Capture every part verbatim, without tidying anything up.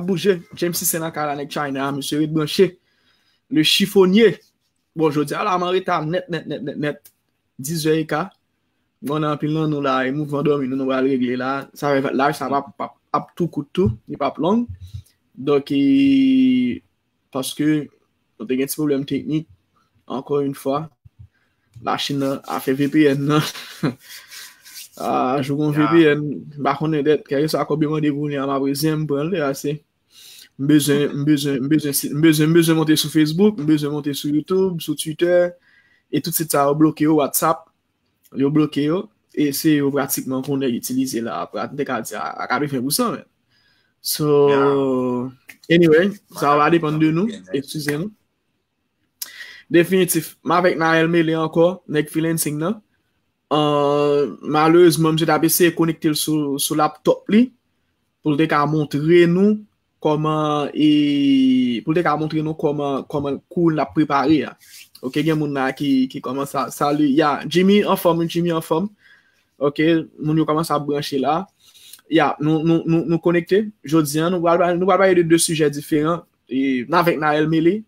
bouje. James Cisse nan kay la, nèg China, misye ret branche. Le chiffonnier. Bon, jodi a la, m an reta nèt, nèt, nèt, nèt, nèt. Diz è eka. M konnen anpil nan nou la, e mouvman dòmi nou, nou pral regle la. Sa fè live sa p ap, p ap, ap tou kout tou, li p ap long. Donk, e, paske nou te gen ti pwoblèm teknik, ankò yon fwa. Lachin nan, afè V P N nan. Ah, jou gon V P N, m pa konnen dèt, kèlkeswa kòb yo mande pou li a, m ap reziyen m pran l, ase. M bezwen, m bezwen, m bezwen, si- m bezwen, m bezwen monte sou Facebook, m bezwen monte sou YouTube, sou Twitter, e tout sit sa yo bloke yo, WhatsApp, yo bloke yo, e se yo pratikman pou nèg itilize la, pra- m te ka di a, a katreven pousan, men. So, anyway, sa va depann de nou, eskize nou. Definitif, m avèk Naël Mele ankò, nèg freelancing nan. Euh, malerezman, misye t ap eseye konekte l sou, sou laptop li, pou l te ka montre nou kòman, e, pou l te ka montre nou kòman, kòman kou l ap prepare a. Ok, gen moun la ki, ki kòmanse a, salut. Ya, Jimmy anfòm, wi, Jimmy anfòm. Ok, moun yo kòmanse ap branche la. Ya, nou, nou, nou, nou konekte. Jodi a, nou pral, nou pral pale de de sijè diferan. E, n avèk Naël Mele.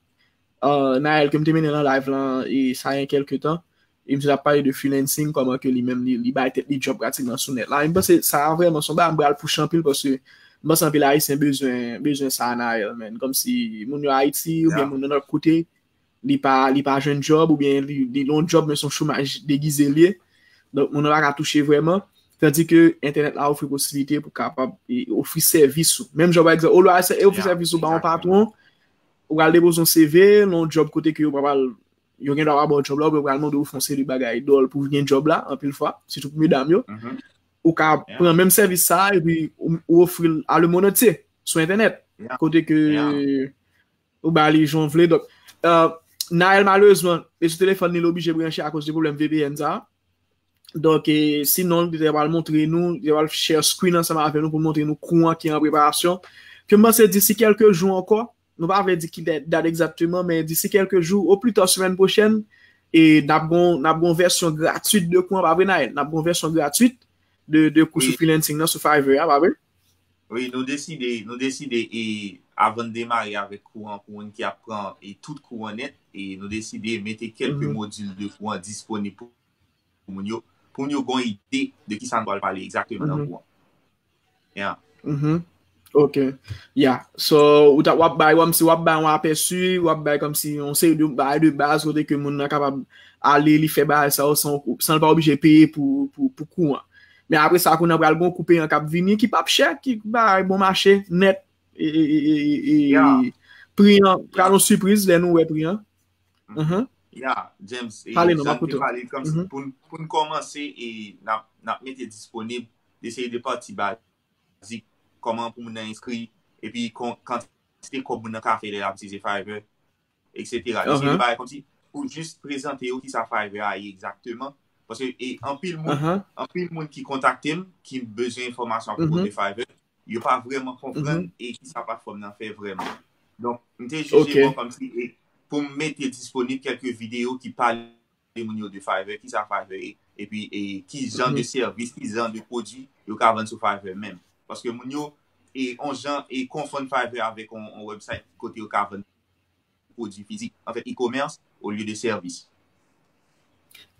Euh, Naël, ke m te mennen nan live lan, e sa gen kèlke tan. E misye t ap pale de freelancing, kòman ke li menm, li, li bay tèt li job pratikman sou nèt la. E m panse sa a vrèman se yon bagay m pral pouche anpil, paske m panse anpil Ayisyen bezwen, bezwen sa a, Naël, man. Kòmsi moun yo Ayiti, oubyen moun nan lòt kote, li pa, li pa jwenn job, oubyen li, li nan yon job, men se yon chomaj degize li ye. Donk, moun nan pa ka touche vrèman. Tandi ke entènèt la ofri posiblite pou kapab, e, ofri sèvis ou. Menm jan, pa egzanp, olwa e ofri sèvis ou ba yon patwon, ou pral depoze yon C V, nan yon job kote ke yo pral, yo gen dwa pa ba w job la, oubyen yo pral mande w fè yon seri de bagay dòl pou w gen job la, anpil fwa, sitou pou medam yo. Ou ka pran menm sèvis sa a, epi ou, ou ofri l a le monde entier, sou entènèt. Kote ke ou ba li jan w vle. Donk, euh, Naël, malerezman, e sou telefòn li, li oblije branche akoz de pwoblèm V P N sa. Donk, e, sinon, li te pral montre nou, li te pral share screen ansanm avè nou pou montre nou kou an ki an preparasyon. Ke m panse disi kèlke jou ankò, nou pa vle di ki dat, dat egzakteman, men disi kèlke jou, o pli ta semèn pwochèn, e n ap gon, n ap gon vèsyon gratwit de kou an, pa vre, Naël? N ap gon vèsyon gratwit de, de kou sou freelancing nan, sou Fiverr a, pa vre? Wi, nou deside, nou deside, e, avan n demare avèk kou an, pou moun ki ap pran, e, tout kou an nèt, e nou deside mete kèlke modil de kou an disponib pou, pou moun yo, pou moun yo gen yon ide de kisa n pral pale egzakteman nan kou an. Yeah. Ok. Yeah. So, ou ta, w ap bay, w ap, si w ap bay yon apèsi, w ap bay kòmsi yon seri de bagay de baz, kote ke moun nan kapab ale, li fè bagay sa yo san, san l pa oblije peye pou, pou, pou kou an. Men apre sa, kounye a pral gen yon kou peyan k ap vini, ki p ap chè, ki bay bon mache, nèt, e, e, e, e, e, pri an, pral yon sipriz lè nou wè pri an. Mhm. Ya, James, e, pale non, m ap koute w. Pale kòmsi pou n, pou n kòmanse, e n ap, n ap mete disponib de seri de pati bazik, kòman pou moun nan enskri, epi kon-, kantite kòb moun nan ka fè lè l ap itilize Fiverr, et cetera. Li se de bagay kòmsi pou jis prezante yo kisa Fiverr a ye egzakteman. Paske, e, anpil moun, anpil moun ki kontakte m, ki bezwen enfòmasyon apwopo de Fiverr, yo pa vrèman konprann e kisa platfòm nan fè vrèman. Donk, m te jije bon kòmsi, e, pou m mete disponib kèlke videyo ki pale moun yo de Fiverr, kisa Fiverr ye, epi, e, ki jan de sèvis, ki jan de pwodui yo ka vann sou Fiverr menm. Paske moun yo, e, on jan, e, konfonn Fiverr avèk on, on website kote yo ka vann pwodui fizik. Anfèt, e-commerce olye de sèvis.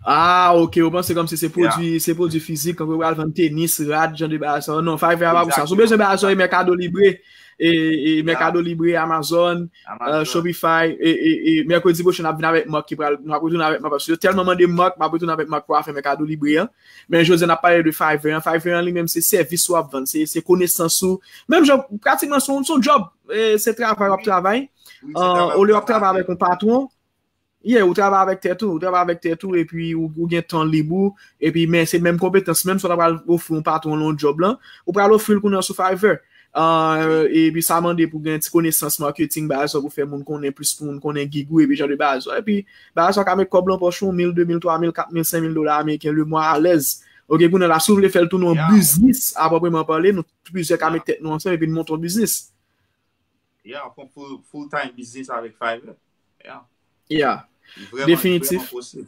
Ah, ok, ou panse kòmsi se pwodui, se pwodui fizik, kanpe pral vann tenis, rad, jan de bagay sa yo. Non, Fiverr a pa pou sa. Si w bezwen bagay sa yo, e Mercado Libre, e, e Mercado Libre, Amazon, euh, Shopify, e, e, e mèkredi pwochen n ap vin avèk Mark ki pral, n ap retounen avèk Mark, paske yo tèlman mande Mark, m ap retounen avèk Mark pou afè Mercado Libre an. Men jodi a n ap pale de Fiverr an. Fiverr an li menm se sèvis w ap vann, se, se konesans ou. Menm jan, pratikman se yon, se yon job, e, se travay w ap travay. Olye w ap travay avèk yon patwon, yeah, ou travay avèk tèt ou, ou travay avèk tèt ou, epi ou, ou gen tan lib ou, epi men se menm konpetans, menm si w ta pral ofri yon patwon nan yon job lan, ou pral ofri l kounye a sou Fiverr. Ah, epi sa mande pou gen ti konesans marketing, bagay sa pou fè moun konnen plis, pou moun konnen gig ou, epi jan de bagay sa. Epi bagay sa ka met kòb lan pòch ou, mil, de mil, twa mil, kat mil, senk mil dola ameriken le mwa alèz. Ok, kounye a la, si w vle fè l tounen yon biznis, a pwopreman pale, nou plizyè ka met tèt nou ansanm epi n monte yon biznis. Yeah, fè yon full, full time business avèk Fiverr. Yeah. Yeah. Li vrèman, li vrèman posib.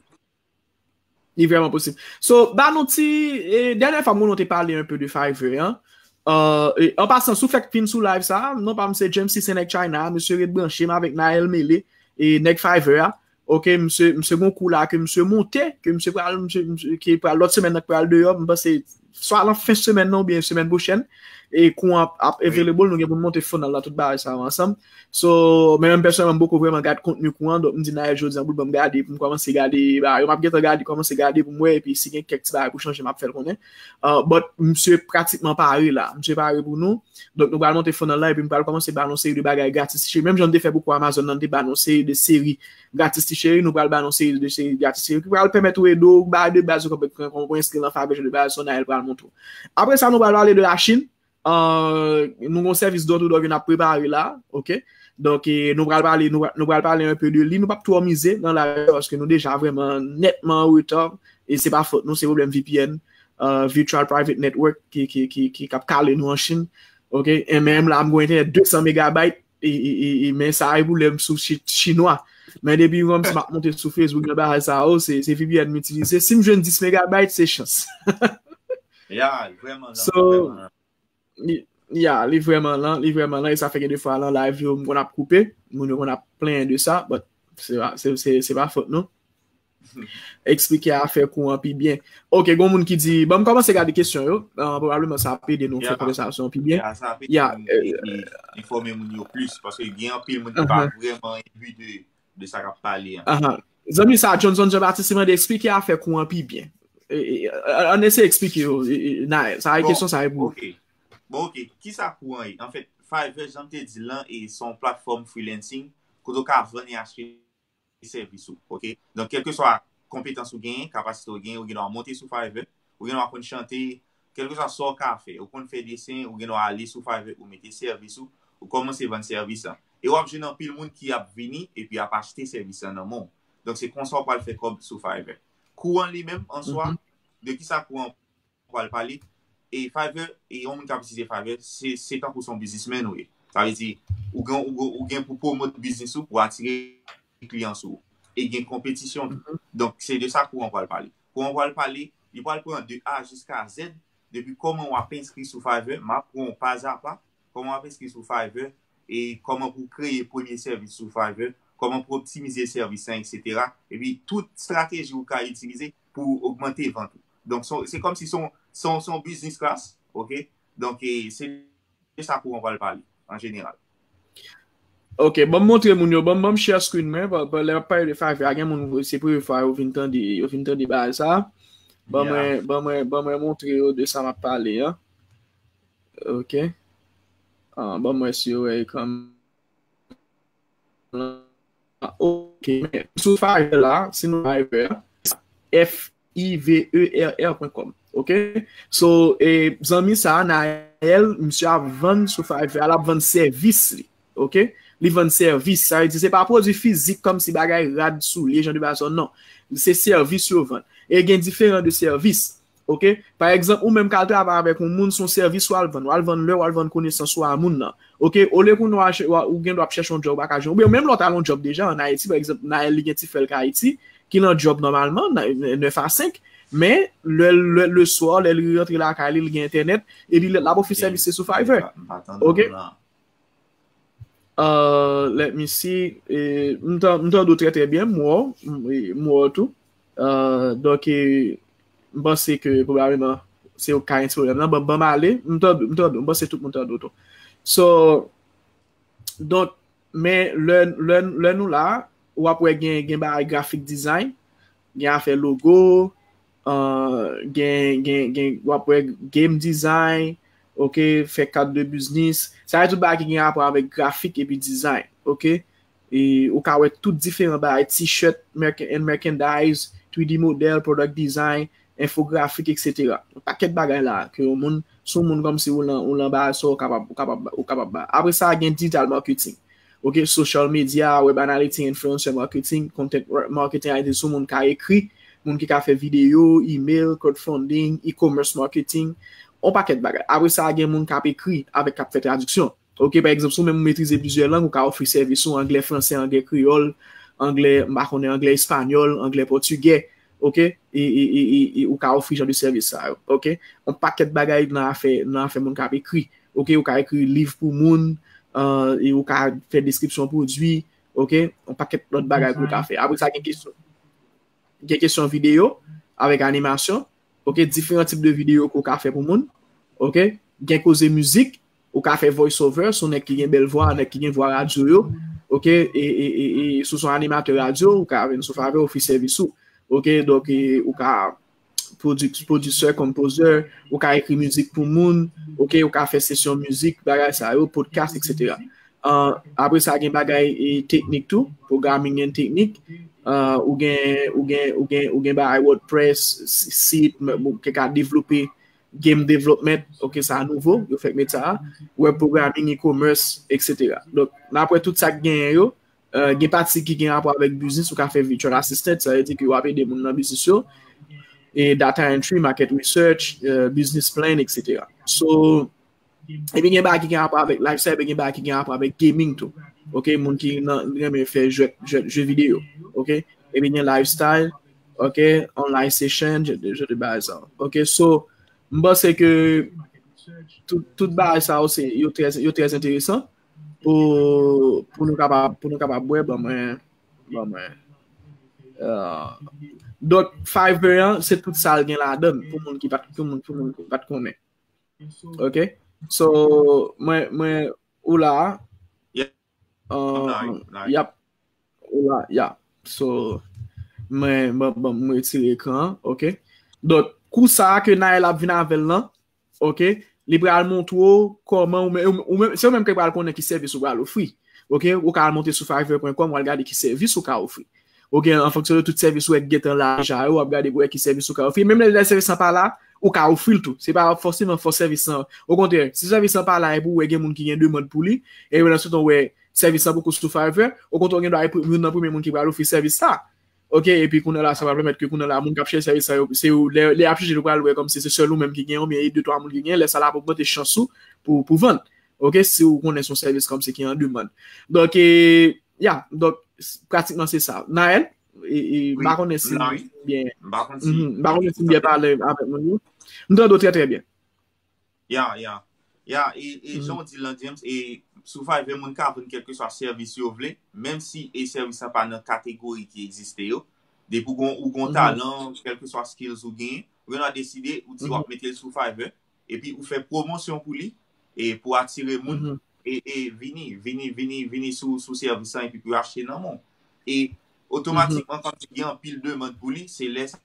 Li vrèman posib. So, ba nou ti, e, dènyè fwa, moun, nou te pale un peu de Fiverr, hein. Euh, e, an pasan, si w fèk fin sou live sa, non pa m se James, si se nèg China, misye ret branche m avèk Naël Mele, e nèg Fiverr a. Ok, misye, misye gon kou la ke misye monte, ke misye pral, misye, misye, ke pral lòt semèn nan, k pral deyò, m panse, swa nan fen semèn nan oubyen semèn pwochèn, e kou an ap, ap available, nou gen pou n monte funnel la, tout bagay sa yo ansanm. So, men menm pèsonèlman, m poko vrèman gad kontni kou an, donk m di Naël jodi an pou l ban m gade, pou m kòmanse gade bagay yo, m ap gentan gade, kòmanse gade pou m wè, epi si gen kèk ti bagay pou chanje, m ap fè l konnen. Uh, but misye pratikman pare la. Misye pare pou nou. Donk, nou pral monte funnel la, epi m pral kòmanse ba nou seri de bagay gratis ti cheri. Menm jan n te fè pou kou Amazon nan, n te ba nou seri de seri gratis ti cheri, nou pral ba nou seri de seri gratis ti cheri, ki pral pèmèt ou ede w ba de baz, ou konprann, kon, kon enskri nan Fiverr de baz, Sonael pral montre w. Apre sa, nou pral pale de Lachin. Uh, nou gon sèvis door to door ke n ap prepare la, ok? Donk, e, nou pral pale, nou, nou pral pale un peu de li. Nou p ap twò mize nan live la, paske nou deja vrèman nètman an reta. E se pa fòt nou, se pwoblèm V P N, uh, Virtual Private Network, ki, ki, ki, ki, k ap kale nou an Chin. Ok? E menm la, m gon entènèt de san megabayt, e, e, e, e, men sa e pwoblèm sou chi-, chinwa. Men depi kòmsi m ap monte sou Facebook, nan bagay sa yo, se, se V P N m itilize. Si m jwenn dis megabayt, se chans. Ya, vrèman, so, vrèman. Li, ya, li vrèman lan, li vrèman lan, e sa fè gen de fwa lan live yo, m konn ap koupe, moun yo konn ap plenyen de sa, but se pa, se, se, se pa fòt nou. Eksplike afè kou an pi byen. Ok, gon moun ki di, bon, m kòmanse gade kesyon yo, uh, pwobableman sa ap ede nou fè konvèsasyon an pi byen. Ya, sa ap ede nou, e, e, enfòme moun yo plis, paske gen anpil moun ki pa vrèman imbi de de sa k ap pale an. Zanmi sa, Johnson Jean Baptiste, li mande eksplike afè kou an pi byen. E, e, an eseye eksplike yo, e, e, Naël. Sa e kesyon sa e pou ou. Ok. Bon, ok. Kisa kou an ye? Anfèt, Fiverr, jan m te di l lan, e se yon platfòm freelancing kote w ka vann e achte sèvis ou, ok? Donk, kèlkeswa konpetans ou genyen, kapasite ou genyen, ou gen dwa monte sou Fiverr, ou gen dwa konn chante, kèlkeswa sa w ka fè, ou konn fè desen, ou gen dwa ale sou Fiverr, ou mete sèvis ou, ou kòmanse vann sèvis lan. E w ap jwenn anpil moun ki ap vini epi ap achte sèvis lan nan men w. Donk, se konsa w pral fè kòb sou Fiverr. Kou an li menm, an swa, de kisa kou an pral pale? E Fiverr, e yon moun k ap itilize Fiverr, se, se tankou se yon biznismenn ou ye. Sa vle di, ou gen, ou, ou gen pou pwomot biznis ou, pou atire kliyan sou ou. E gen konpetisyon tou. Donk, se de sa kou an pral pale. Kou an pral pale, li pral pran de A jiska Z, depi kòman w ap enskri sou Fiverr, m ap pran w pazapa, kòman w ap enskri sou Fiverr, e kòman pou w kreye premye sèvis sou Fiverr, kòman pou w optimize sèvis lan, etsetera. Epi tout estrateji ou ka itilize pou w ogmante vant ou. Donk, se, se kòmsi se yon, se yon, se yon business class, ok? Donk, e, se de sa kou an pral pale, an jeneral. Ok, ban m montre moun yo, ban m, ban m share screen mwen, pa, pa, lè m ap pale de Fiverr, gen moun, se premye fwa yo vin tande, yo vin tande bagay sa. Ban mwen, ban mwen, ban mwen montre yo de sa m ap pale an. Ok. Ah, ban mwen si yo wè ekran m lan. Ok, men sou Fiverr la, si nou Fiverr, F I V E R R point com. Ok? So, e, zanmi sa, Naël, misye ap vann sou Fiverr, l ap vann sèvis li. Ok? Li vann sèvis. Sa vle di, se pa pwodui fizik kòmsi bagay rad, soulye, jan de bagay sa, non. Se sèvis yo vann. E gen diferan de sèvis. Ok? Pa egzanp, ou menm k al travay avèk yon moun, se yon sèvis w al vann. W al vann lè, w al vann konesans ou a moun nan. Ok? Olye pou nou al chè-, w a-, ou gen dwa ap chèche yon djòb ou pa ka jwenn. Oubyen menm lè w t al yon djòb deja ann Ayiti, pa egzanp, Naël li gen ti frè l k Ayiti, ki lan djòb nòmalman, nan, nèf a senk, men lè, lè, leswa, lè li rantre lakay li, li gen entènèt, epi lè l ap ofri sèvis se sou Fiverr. Ok? Uh, let me see. E, m tan-, m tande w trè, trè byen, m wè w, m, e, m wè w tou. Uh, donk, e, m panse ke pwobableman se ou k ka gen ti pwoblèm nan. Ban, ban m ale, m tande w, m tande w, m panse tout moun tande w tou. So, donk, men lè, lè, lè nou la, w ap wè gen, gen bagay grafik design, gen afè logo, uh, gen, gen, gen, w ap wè game design, ok, fè kat de biznis. Sa se tout bagay ki gen rapò avèk grafik epi design, ok? E ou ka wè tout diferan bagay, t-shirt, merc-, and merchandise, three D model, product design, enfografik, etsetera. Yon pakèt bagay la ke yon moun, si yon moun kòmsi ou lan, ou lan bagay sa, ou kapab, ou kapab, ou kapab ba. Apre sa, gen digital marketing. Ok, social media, web analytics, influencer marketing, content marketing, a di sou moun ka ekri, moun ki ka fè videyo, email, crowdfunding, e-commerce marketing, yon pakèt bagay. Apre sa, gen moun k ap ekri avèk k ap fè tradiksyon. Ok, pa egzanp, si w menm ou metrize plizyè lang, ou ka ofri sèvis ou anglè, fransè, anglè kreyòl, anglè, m pa konnen, anglè espanyòl, anglè pòtigè. ok, e, e, e, e, e ou ka ofri jan de sèvis sa yo, ok. Yon pakèt bagay nan afè, nan afè moun k ap ekri, ok, ou ka ekri liv pou moun, uh, e ou ka fè deskripsyon pwodui, ok, yon pakèt lòt bagay ke ou ka fè. Apre sa, gen kesyon, gen kesyon videyo avèk animasyon, ok, diferan tip de videyo ke ou ka fè pou moun, ok, gen koze mizik, ou ka fè voice over, se yon nèg ki gen bèl vwa, nèg ki gen vwa radyo yo, ok, e, e, e, e si w se yon animatè radyo, ou ka vin sou Fiverr ofri sèvis ou, ok, donk, e, ou ka pwodui-, pwodisè, konpozè, ou ka ekri mizik pou moun, ok, ou ka fè sesyon mizik, bagay sa yo, podcast, et cetera. Uh, apre sa, gen bagay e, teknik tou, programming and teknik. Uh, ou gen, ou gen, ou gen, ou gen bagay WordPress, si- sit, m- bon, ke ka devlope game development, ok, sa nouvo, yo fèk met sa, web programming, e-commerce, et cetera. Donk, nan apre tout sa k genyen yo, uh, gen pati ki gen rapò avèk biznis, ou ka fè virtual assistant, sa vle di ke w ap ede moun nan biznis yo, e data entry, market research, uh, business plan, et cetera. So, epi gen bagay ki gen rapò avèk lifestyle, epi gen bagay ki gen rapò avèk gaming tou. Ok, moun ki nan renmen fè jwèt, jwèt, jeu vidéo. Ok, epi gen lifestyle, ok, online session, je, je te bagay sa. Ok, so, m panse ke tout, tout bagay sa yo, se, yo trè, yo trè enteresan pou, pou nou kapab, pou nou kapab wè, ban mwen, ban mwen. Uh, donk, Fiverr an, se tout sa l gen ladan l pou moun ki pa t, pou moun, pou moun ki pa t konnen. Ok? So, mwen, mwen, ou la. Yeah. I'm Uh, live, live. Yap. Ou la, yeah. So, mwen, mwen, mwen, mwen retire ekran an, ok? Donk, kou sa a ke Naël ap vin avè l lan, ok? Li pral montre w kòman ou menm, ou menm, se ou menm ki pral konnen ki sèvis ou pral ofri. Ok? Ou ka al monte sou fiverr point com, w al gade ki sèvis ou ka ofri. Ok, an fonksyon de tout sèvis ou wè k gentan la deja yo, w ap gade pou wè ki sèvis ou ka ofri. Menm lè sèvis lan pa la, ou ka ofri l tou. Se pa fòseman fò sèvis lan. Okontrè, si sèvis lan pa la epi w wè gen moun ki gen demann pou li, e yo nan sou ton wè sèvis lan poko sou Fiverr, okontrè, w gen dwa youn nan premye moun ki pral ofri sèvis sa. Ok, epi kounye la, sa va pèmèt ke kounye la, moun k ap chèche sèvis sa yo, se yo, lè, lè y ap chèche, yo pral wè kòmsi se sèl ou menm ki gen, oubyen de twa moun ki gen, lè sa la ap ogmante chans ou pou, pou vann. Ok, si ou konnen se yon sèvis kòmsi ki an demann. Donk, e, ya, donk, s- pratikman se sa. Naël, e, e, m Wi, pa konnen si m la, m wi. Byen, M pa konn si mhm, m pa konnen si m tande byen pale avèk moun yo. M tande w trè, trè byen. Ya, ya. Ya, e, e Mhm. jan w di l lan, James, e sou Fiverr, moun ka vann kèlkeswa sèvis yo vle, menm si e sèvis la pa nan kategori ki egziste yo. Depi w gon, ou gon Mhm. talan, kèlkeswa skills ou genyen, ou gen dwa deside, ou di w Mhm. ap mete l sou Fiverr, epi ou fè pwomosyon pou li, e pou atire moun, Mhm. e, e vini, vini, vini, vini sou, sou sèvis lan, epi pou yo achte nan men w. E otomatikman, kòm gen anpil demann pou li, se lè sa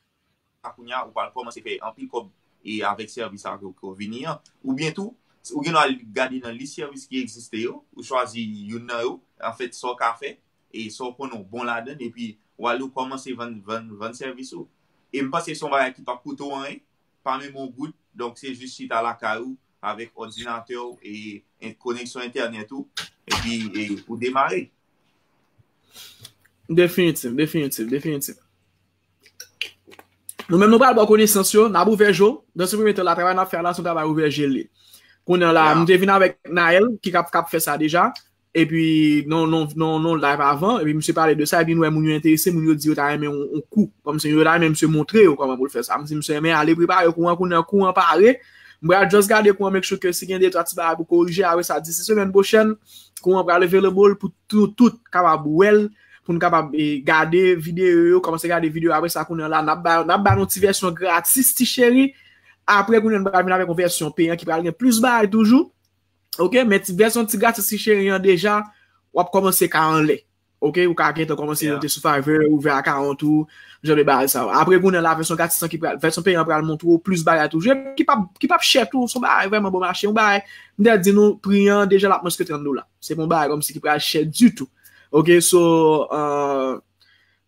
kounye a, ou pral kòmanse fè anpil kòb e avèk sèvis sa ke, ke w vini an. Oubyen tou, ou gen dwa gade nan lis sèvis ki egziste yo, ou chwazi youn nan yo, anfèt, sa w ka fè, e sa w konnen w bon ladan l, epi w ale w kòmanse vann, vann, vann sèvis ou. E m panse se yon bagay ki p ap koute w anyen, pa menm yon goud, donk se jis chita lakay ou, avèk òdinatè w e en- koneksyon entènèt ou, epi e, ou demare. Definitif, definitif, definitif. Nou menm nou pral ba w konesans yo, n ap ouvè je w. Nan se premye tan la, travay n ap fè a la, se yon travay ouvè je l ye. Kounye a la, Ya. nou te vin avèk Naël, ki k ap, k ap fè sa deja. Epi, non, non, non, non, live avan. Epi, misye pale de sa. Epi, nou wè moun yo enterese, moun yo di yo ta renmen yon, yon kou. Kòmsi yo ta renmen misye montre yo kòman pou l fè sa. M di, misye renmen ale prepare kou an, kounye a kou an pare. M pral just gade kou an, make sure ke si gen de twa ti bagay pou korije. Apre sa, disi semèn pwochèn, kou an pral available pou tout, tout kapab wè l, pou n kapab e, gade videyo yo, kòmanse gade videyo. Apre sa, kounye a la, n ap ba, n ap ba nou ti vèsyon gratis, ti cheri. Apre, kounye a, nou pral vin avèk yon vèsyon peyan ki pral gen plis bagay toujou. Ok, men ti vèsyon ti gratis, ti cheri an deja, w ap kòmanse ka anlè. Ok, ou ka gentan kòmanse Yeah. monte sou Fiverr, ouvè account ou, jan de bagay sa yo. Apre, kounye a la, vèsyon gratis lan ki pral, vèsyon peyan an pral montre w plis bagay toujou, ki p ap, ki p ap chè tou, se yon bagay vrèman bon mache, yon bagay, m te di nou, pri an deja l ap mwens ke trant dola. Se pa yon bagay kòmsi ki pral chè ditou. Ok, so, euh,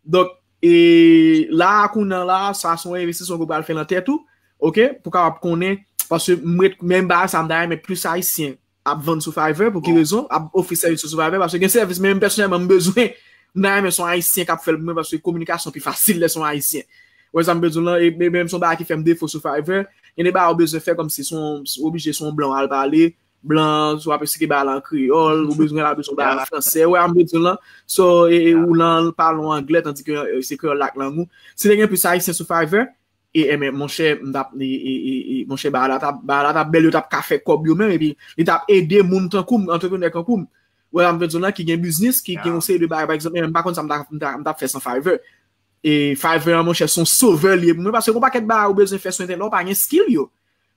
donk, e la, kounye a la, sa se yon envestisman ke w pral fè nan tèt ou, ok, pou kapab konnen, paske m ret, menm bagay sa, m ta renmen plis Ayisyen ap vann sou Fiverr, pou ki Bon. rezon, ap ofri sèvis sou Fiverr, paske gen sèvis, menm pèsonèlman, m bezwen, m ta renmen se yon Ayisyen k ap fè l pou mwen, paske kominikasyon pi fasil lè se yon Ayisyen. Ou wè sa m bezwen lan, e, e menm se yon bagay ki fè m defo sou Fiverr, gen de bagay ou bezwen fè kòmsi se yon, oblije se yon blan w al pale, blan, si w ap esplike bagay la an kreyòl, ou bezwen la bezwen bagay an fransè, ou wè sa m vle di w lan. So, e, e, ou lan pale anglè, tandike, e, se kreyòl la k lang ou. Si te gen plis ayisyen sou Fiverr, e, e, men, monchè, m t ap, e, e, e, e, monchè, bagay la t ap, bagay la t ap bèl, yo t ap ka fè kòb yo menm, epi li t ap ede moun tankou m, antreprenè tankou m. Ou wè sa m vle di w lan, ki gen biznis, ki gen yon seri de bagay, pa egzanp, e, m pa konn sa m t ap, m t ap, m t ap fè san Fiverr. E Fiverr an, monchè, se yon sovè li ye pou mwen, paske gon pakèt bagay ou bezwen fè sou entènèt la, ou pa gen skill yo.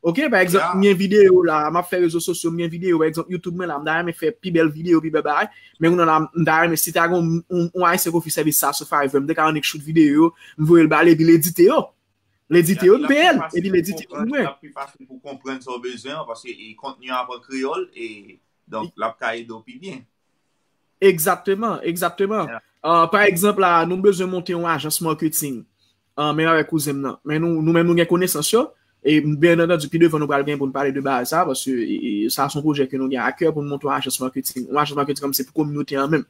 Ok, pa egzanp, m gen videyo la, m ap fè rezo sosyo, m gen videyo, pa egzanp, YouTube mwen la, m ta renmen fè pi bèl videyo, pi bèl bagay, men kounye a la, m ta renmen, si ta gen yon, yon, yon ayisyen k ofri sèvis sa sou Fiverr, m te ka annik shoot videyo yo, m voye l ba li, epi l edite yo. L edite yo, m peye l, epi l edite yo pou mwen. L ap pi fasil pou konprann sa w bezwen an, paske e kontni an ap an kreyòl, e donk l ap ka ede w pi byen. Egzakteman, egzakteman. Ah, pa egzanp la, nou bezwen monte yon ajans marketing, ah, menm avèk kouzen m nan. Men nou, nou menm nou gen konesans yo. E byen antandi, pi devan nou pral gen pou n pale de bagay sa, paske e, e, sa se yon pwojè ke nou gen a kè pou n monte yon ajans marketing. Yon ajans marketing kòm se pou kominote an menm.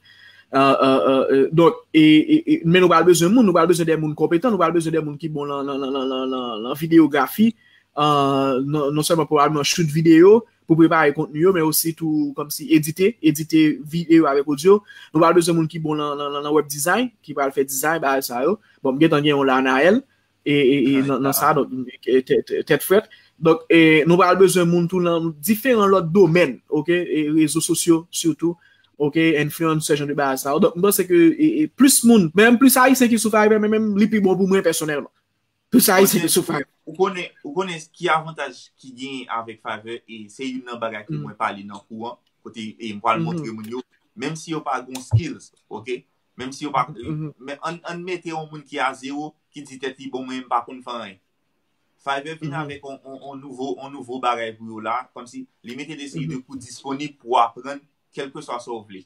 Ah, ah, ah, ah, donk, e, e, e, men nou pral bezwen moun, nou pral bezwen de moun konpetan, nou pral bezwen de moun ki bon lan, lan, lan, lan, lan, lan, lan videyografi, ah, non, non sèlman pwobableman shoot videyo, pou prepare kontni yo, men osi tou kòmsi edite, edite videyo avèk odyo. Nou pral bezwen moun ki bon lan, lan, lan, lan web design, ki pral fè design, bagay sa yo. Bon, m gentan gen yon la, Naël, e, e, e nan, nan sa, donk, e, tè-, tè-, tèt frèt. Donk, e, nou pral bezwen moun tou nan diferan lòt domèn, ok? E rezo sosyo, sitou, ok? Influencer, jan de bagay sa yo. Donk, m panse ke, e, e plis moun, menm plis ayisyen ki sou Fiverr, men menm li pi bon pou mwen pèsonèlman. Tout sa ayisyen ki sou Fiverr. Ou konnen, ou konnen ki avantaj ki genyen avèk Fiverr, e se youn nan bagay ke mwen pale nan kou an, kote e m pral montre moun yo, menm si yo pa gon skills, ok? Menm si yo pa, men ann, ann mete yon moun ki a zewo, ki di tèt li, "Bon, mwen, m pa konn fè anyen." Fiverr vin avèk on, on, on nouvo, on nouvo bagay pou yo la, kòmsi li mete de seri de kou disponib pou aprann, kèlkeswa sa w vle.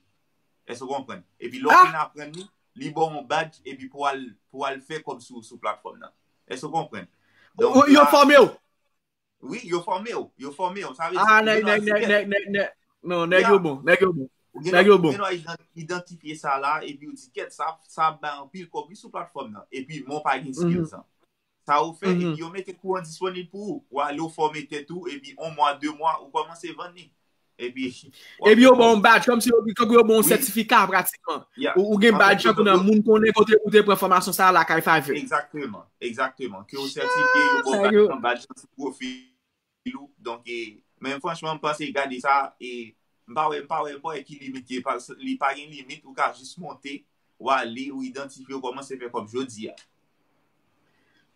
Èske w konprann? Epi lè w fin aprann li, li ba w yon badge, epi pou al, pou al fè kòb sou, sou platfòm nan. Èske w konprann? Donk, yo fòme w. Wi, yo fòme w. Yo fòme w. Sa vle di, ah, nèg, nèg, nèg, nèg, nèg, nèg. Non, nèg yo bon, nèg yo bon. Nèg yo bon. Ou gen dwa idan-, idantifye sa la, epi ou di, "Kèt, sa, sa ap bay anpil kòb, wi, sou platfòm nan." Epi, men w pa gen skills lan. Sa ou fè, epi yo mete kou an disponib pou ou. Ou ale, ou fòme tèt ou, epi yon mwa, de mwa, ou kòmanse vann li. Epi, epi yo ba w yon badge, kòmsi yo, kòmsi yo ba w yon sètifika pratikman. Ou, ou gen badge tankou nan moun konnen kote ou te pran fòmasyon sa a lakay Fiverr. Egzakteman, egzakteman. Ke ou sètifye, yo ba w badge, badge nan sou pwofil ou. Donk, e, men franchman, m panse gade sa, e, m pa wè, m pa wè, m pa wè ki limit ye, pa, li pa gen limit, ou ka jis monte, w ale, ou idantifye, ou kòmanse fè kòb jodi a.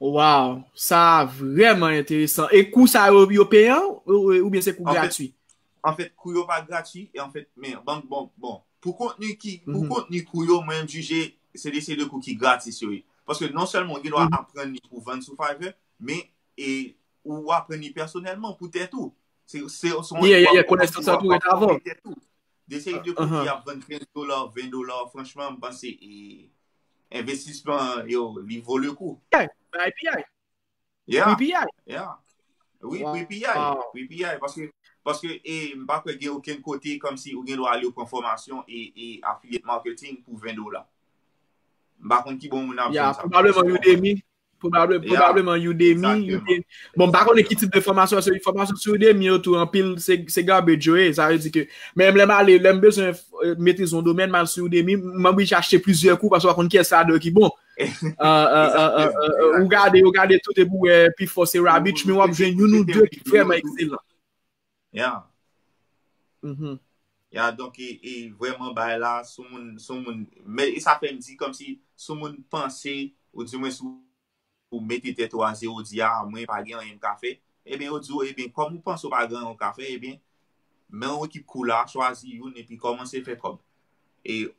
Wow, sa vrèman enteresan. E kou sa yo, yo peyan ou, oubyen se kou gratwi? Anfèt, kou yo pa gratwi, e anfèt, men, bon, bon, bon, pou kontni ki, pou kontni kou yo, mwen, m jije, se de, se de kou ki gratis yo ye. Paske non sèlman ou gen dwa aprann li pou vann sou Fiverr, men, e, ou aprann li pèsonèlman pou tèt ou. Se, se, se yon, yeah, yeah, yeah, konesans lan tou ret avè w. De seri de kou ki ap vann kenz dola, ven dola, franchman, m panse, e, envestisman yo, li vo le kou. Bagay piyay. Yeah. Pri piyay. Yeah. Wi, pri piyay. Pri piyay. Paske, paske, e, m pa kwè gen okenn kote kòmsi ou gen dwa ale ou pran fòmasyon e, e affiliate marketing pou ven dola. M pa konn ki bò moun ap jwenn sa. Pwobableman Udemy. Pwobable-, pwobableman Udemy, Udemy. Bon, m pa konnen ki tip de fòmasyon, se fòmasyon sou Udemy yo tou, anpil, se, se garbage yo ye, sa vle di ke, menm lè m ale, lè m bezwen, eh, metrize yon domèn, m al sou Udemy, m oblije achte plizyè kou, paske w pa konn kiyès ladan yo ki bon. Ah, ah, ah, ah, ah, ou gade, ou gade tout, epi w wè, pifò se rubbish, men w ap jwenn youn ou de ki vrèman ekselan. Yeah. Ya, donk, e, e vrèman, bagay la, sou moun, sou moun, men, e sa fè m di, kòmsi, sou moun panse, ou di mwen, sou ou mete tèt ou a zewo, ou di, "A, mwen pa gen anyen m ka fè." Ebyen, yo di w, ebyen, kòm ou panse ou pa gen anyen ou ka fè, ebyen, men yon ekip kou la, chwazi youn, epi kòmanse fè kòb. E,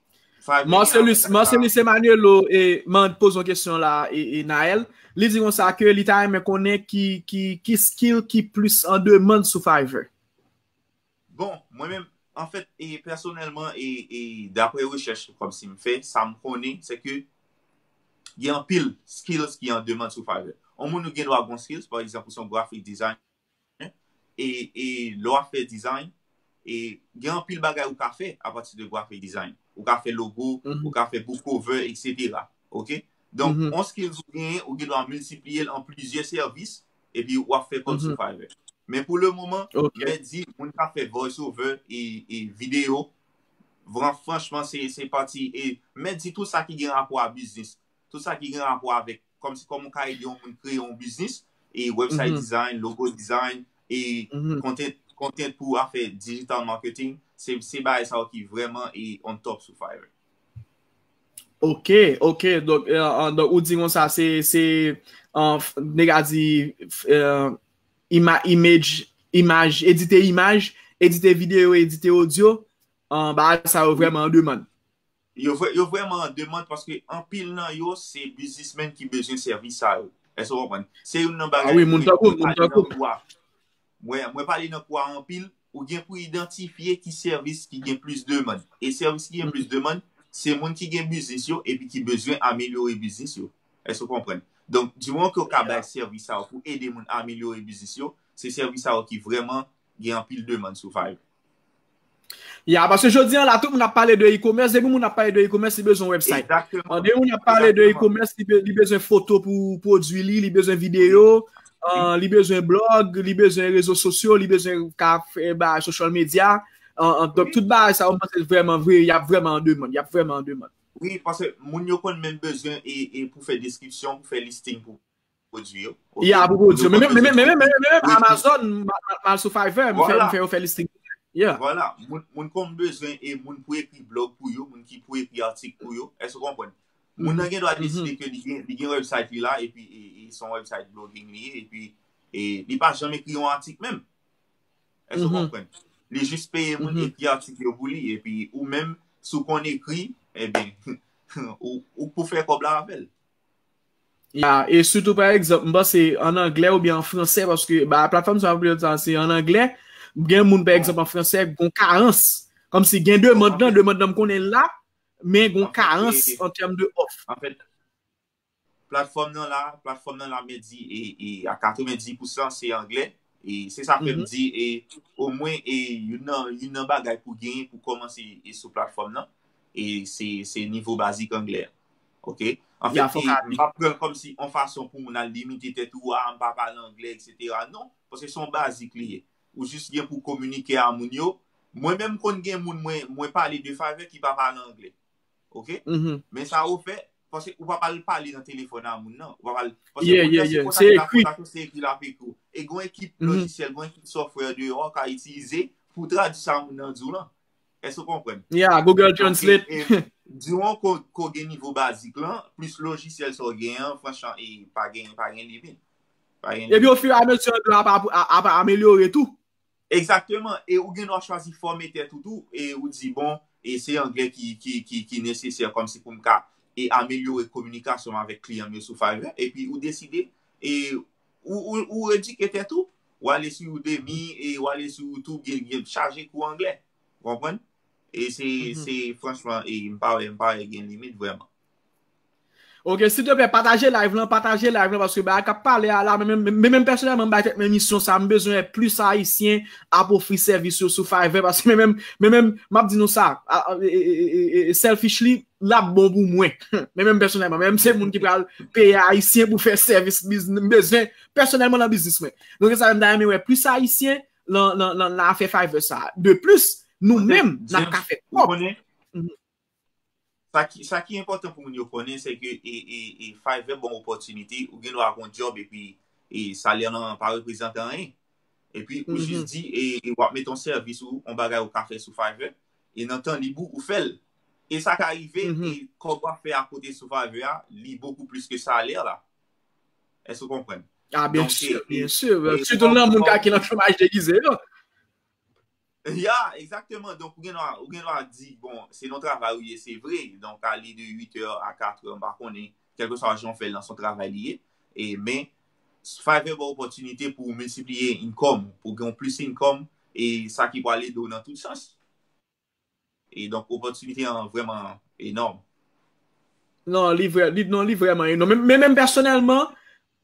Marcelus, Marcelus Emmanuelo, e, man poze yon kesyon la, e, e, Naël. Li di konsa ke li ta renmen konnen ki, ki, ki skill ki plis an demann sou Fiverr. Bon, mwen menm, anfèt, e pèsonèlman, e, e daprè rechèch kòmsi m fè, sa m konnen, se ke gen anpil skills ki an demann sou Fiverr. Yon moun ou gen dwa gon skills, pa egzanp, ou se yon graphic designer, e, e lè w ap fè design, e gen anpil bagay ou ka fè apati de graphic design. Ou ka fè logo, ou ka fè book cover, et cetera. Ok? Donk, yon skills ou genyen, ou gen dwa miltipliye l an plizyè sèvis, epi w ap fè kòb sou Fiverr. Men pou le moman, ok, mèt di, moun k ap fè voice over e, e videyo, vran, franchman, se, se pati, e mèt di tout sa ki gen rapò a biznis, tout sa ki gen rapò avèk, kòmsi kòman w ka ede yon moun kreye yon biznis, e website design, logo design, e content, content pou afè digital marketing, se, se bagay sa yo ki vrèman e on top sou Fiverr. Ok, ok. Donk, euh, euh, donk ou di konsa, se, se, euh, nèg a di, euh, ima-, image, imaj, edite imaj, edite videyo, edite odyo, euh, bagay sa yo vrèman an demann. Yo vre-, yo vrèman an demann paske anpil nan yo se biznismenn ki bezwen sèvis sa yo. Èske w konprann? Se youn nan bagay wi, moun tankou, moun tankou. Mwen, mwen pale nan kou a anpil, ou gen pou idantifye ki sèvis ki gen plis demann. E sèvis ki gen plis demann, se moun ki gen biznis yo epi ki bezwen amelyore biznis yo. Èske w konprann? Donk, dimoman ke w ka bay sèvis sa yo pou ede moun amelyore biznis yo, se sèvis sa yo ki vrèman gen anpil demann sou Fiverr. Ya, paske jodi an la, tout moun ap pale de e-commerce. Depi moun ap pale de e-commerce, li bezwen website. Egzakteman. Depi moun ap pale de e-commerce, li be-, li bezwen foto pou pwodui li, li bezwen videyo, euh, li bezwen blog, li bezwen rezo sosyo, li bezwen ka fè ba social media. Euh, euh, donk, tout bagay sa yo, mwen panse vrèman vre, y ap vrèman an demann, y ap vrèman an demann. Wi, paske moun yo konn menm bezwen e, e pou fè deskripsyon, pou fè listing, pou pwodui yo. Ok? Ya, pou pwodui yo. Men menm, men menm, men menm, men menm Amazon, m a-, m a-, m al sou Fiverr, m fè, m fè yo fè listing. Yeah. Vwala. Moun, moun konn bezwen e moun pou ekri blog pou yo, moun ki pou ekri atik pou yo. Èske w konprann? Moun nan gen dwa deside ke li gen, li gen website li la, epi e, e se yon website blogging li ye, epi e li pa janm ekri yon atik menm. Èske w konprann? Li jis peye moun ekri atik yo pou li, epi ou menm, si w konn ekri, ebyen, ou, ou pou fè kòb la avè l. Ya, e sitou, pa egzanp, m panse ann anglè oubyen an fransè, paske ba, platfòm sa, sa se ann anglè. Gen moun, pa egzanp, an fransè, gon karans. Kòmsi gen demann nan, demann nan m konnen l la, men gon karans an tèm de òf. Anfèt, platfòm nan la, platfòm nan la, mwen di, e, e a katrevenndis pousan se anglè. E se sa fè m di, e omwen, e youn nan, youn nan bagay pou genyen, pou kòmanse e sou platfòm nan, e se, se nivo bazik anglè a. Ok? Anfèt, e m p ap pran l kòmsi yon fason pou moun al limite tèt ou, a, m pa pale anglè, et cetera. Non, paske se yon bazik li ye. Ou jis gen pou kominike a moun yo. Mwen menm konn gen moun, mwen, mwen pale de Fiverr ki pa pale anglè. Ok? Men sa yo fè, paske ou pa pral pale nan telefòn a moun nan. Ou pa pral, paske moun nan se kontakte l ap kontakte w, se ekri l ap ekri w. E gon ekip lojisyèl, gon ekip software deyò ka itilize pou tradui sa moun nan di w lan. Èske w konprann? Yeah, Google Translate. Diwon ko, ko gen nivo bazik lan, plis lojisyèl sa w gen an, franchman, e pa gen, pa gen limit. Pa gen limit. Epi ofiramezu, anglè a ap, ap, ap amelyore tou. Egzakteman. E ou gen dwa chwazi fòme tèt ou tou, e ou di, bon, e se anglè ki, ki, ki, ki nesesè kòmsi pou m ka, e amelyore kominikasyon m avèk kliyan m yo sou Fiverr, epi ou deside, e ou, ou, ou edike tèt ou, ou ale sou Udemy, e ou ale sou YouTube, gen, gen chaje kou anglè. Ou konprann? E se, se franchman, e m pa wè, m pa wè gen limit vrèman. Ok, silteplè, pataje live lan, pataje live lan, paske bagay k ap pale a la, men menm, men menm pèsonèlman, m bay tèt mwen misyon sa, m bezwen wè plis Ayisyen ap ofri sèvis yo sou Fiverr, paske men menm, men menm, m ap di nou sa, a, a, e, e, e, e, e, selfishly, l ap bon pou mwen. Men menm pèsonèlman, men menm se moun ki pral peye Ayisyen pou fè sèvis biznis, m bezwen pèsonèlman nan biznis mwen. Donk, se sa, m ta renmen wè plis Ayisyen nan, nan, nan, nan afè Fiverr sa. De plis, nou menm, n ap ka fè kòb. Sa ki, sa ki enpòtan pou moun yo konnen, se ke, e, e, e Fiverr ba w opòtinite, ou gen dwa gon djòb epi, e salè lan pa reprezante anyen. Epi ou jis di, e, e w ap mete yon sèvis ou, yon bagay ou ka fè sou Fiverr, e nan tan lib ou, ou fè l. E sa ka rive, e kòb w ap fè akote sou Fiverr a, li bokou plis ke salè la. Èske w konprann? Ah, byen si, byen si. Sitou nan moun ki nan chomaj degize yo. Ya, egzakteman. Donk, ou gen dwa, ou gen dwa di, bon, se nan travay ou ye, se vre. Donk, ale de uit è a kat è, m pa konnen, kèlkeswa jan w fè l lan, se yon travay li ye. E, men, Fiverr ba w opòtinite pou w miltipliye income, pou w gen plis income, e sa ki pral ede w nan tout sans. E donk, opòtinite an vrèman enòm. Non, li vrè, li, non, li vrèman enòm. Men, men menm pèsonèlman,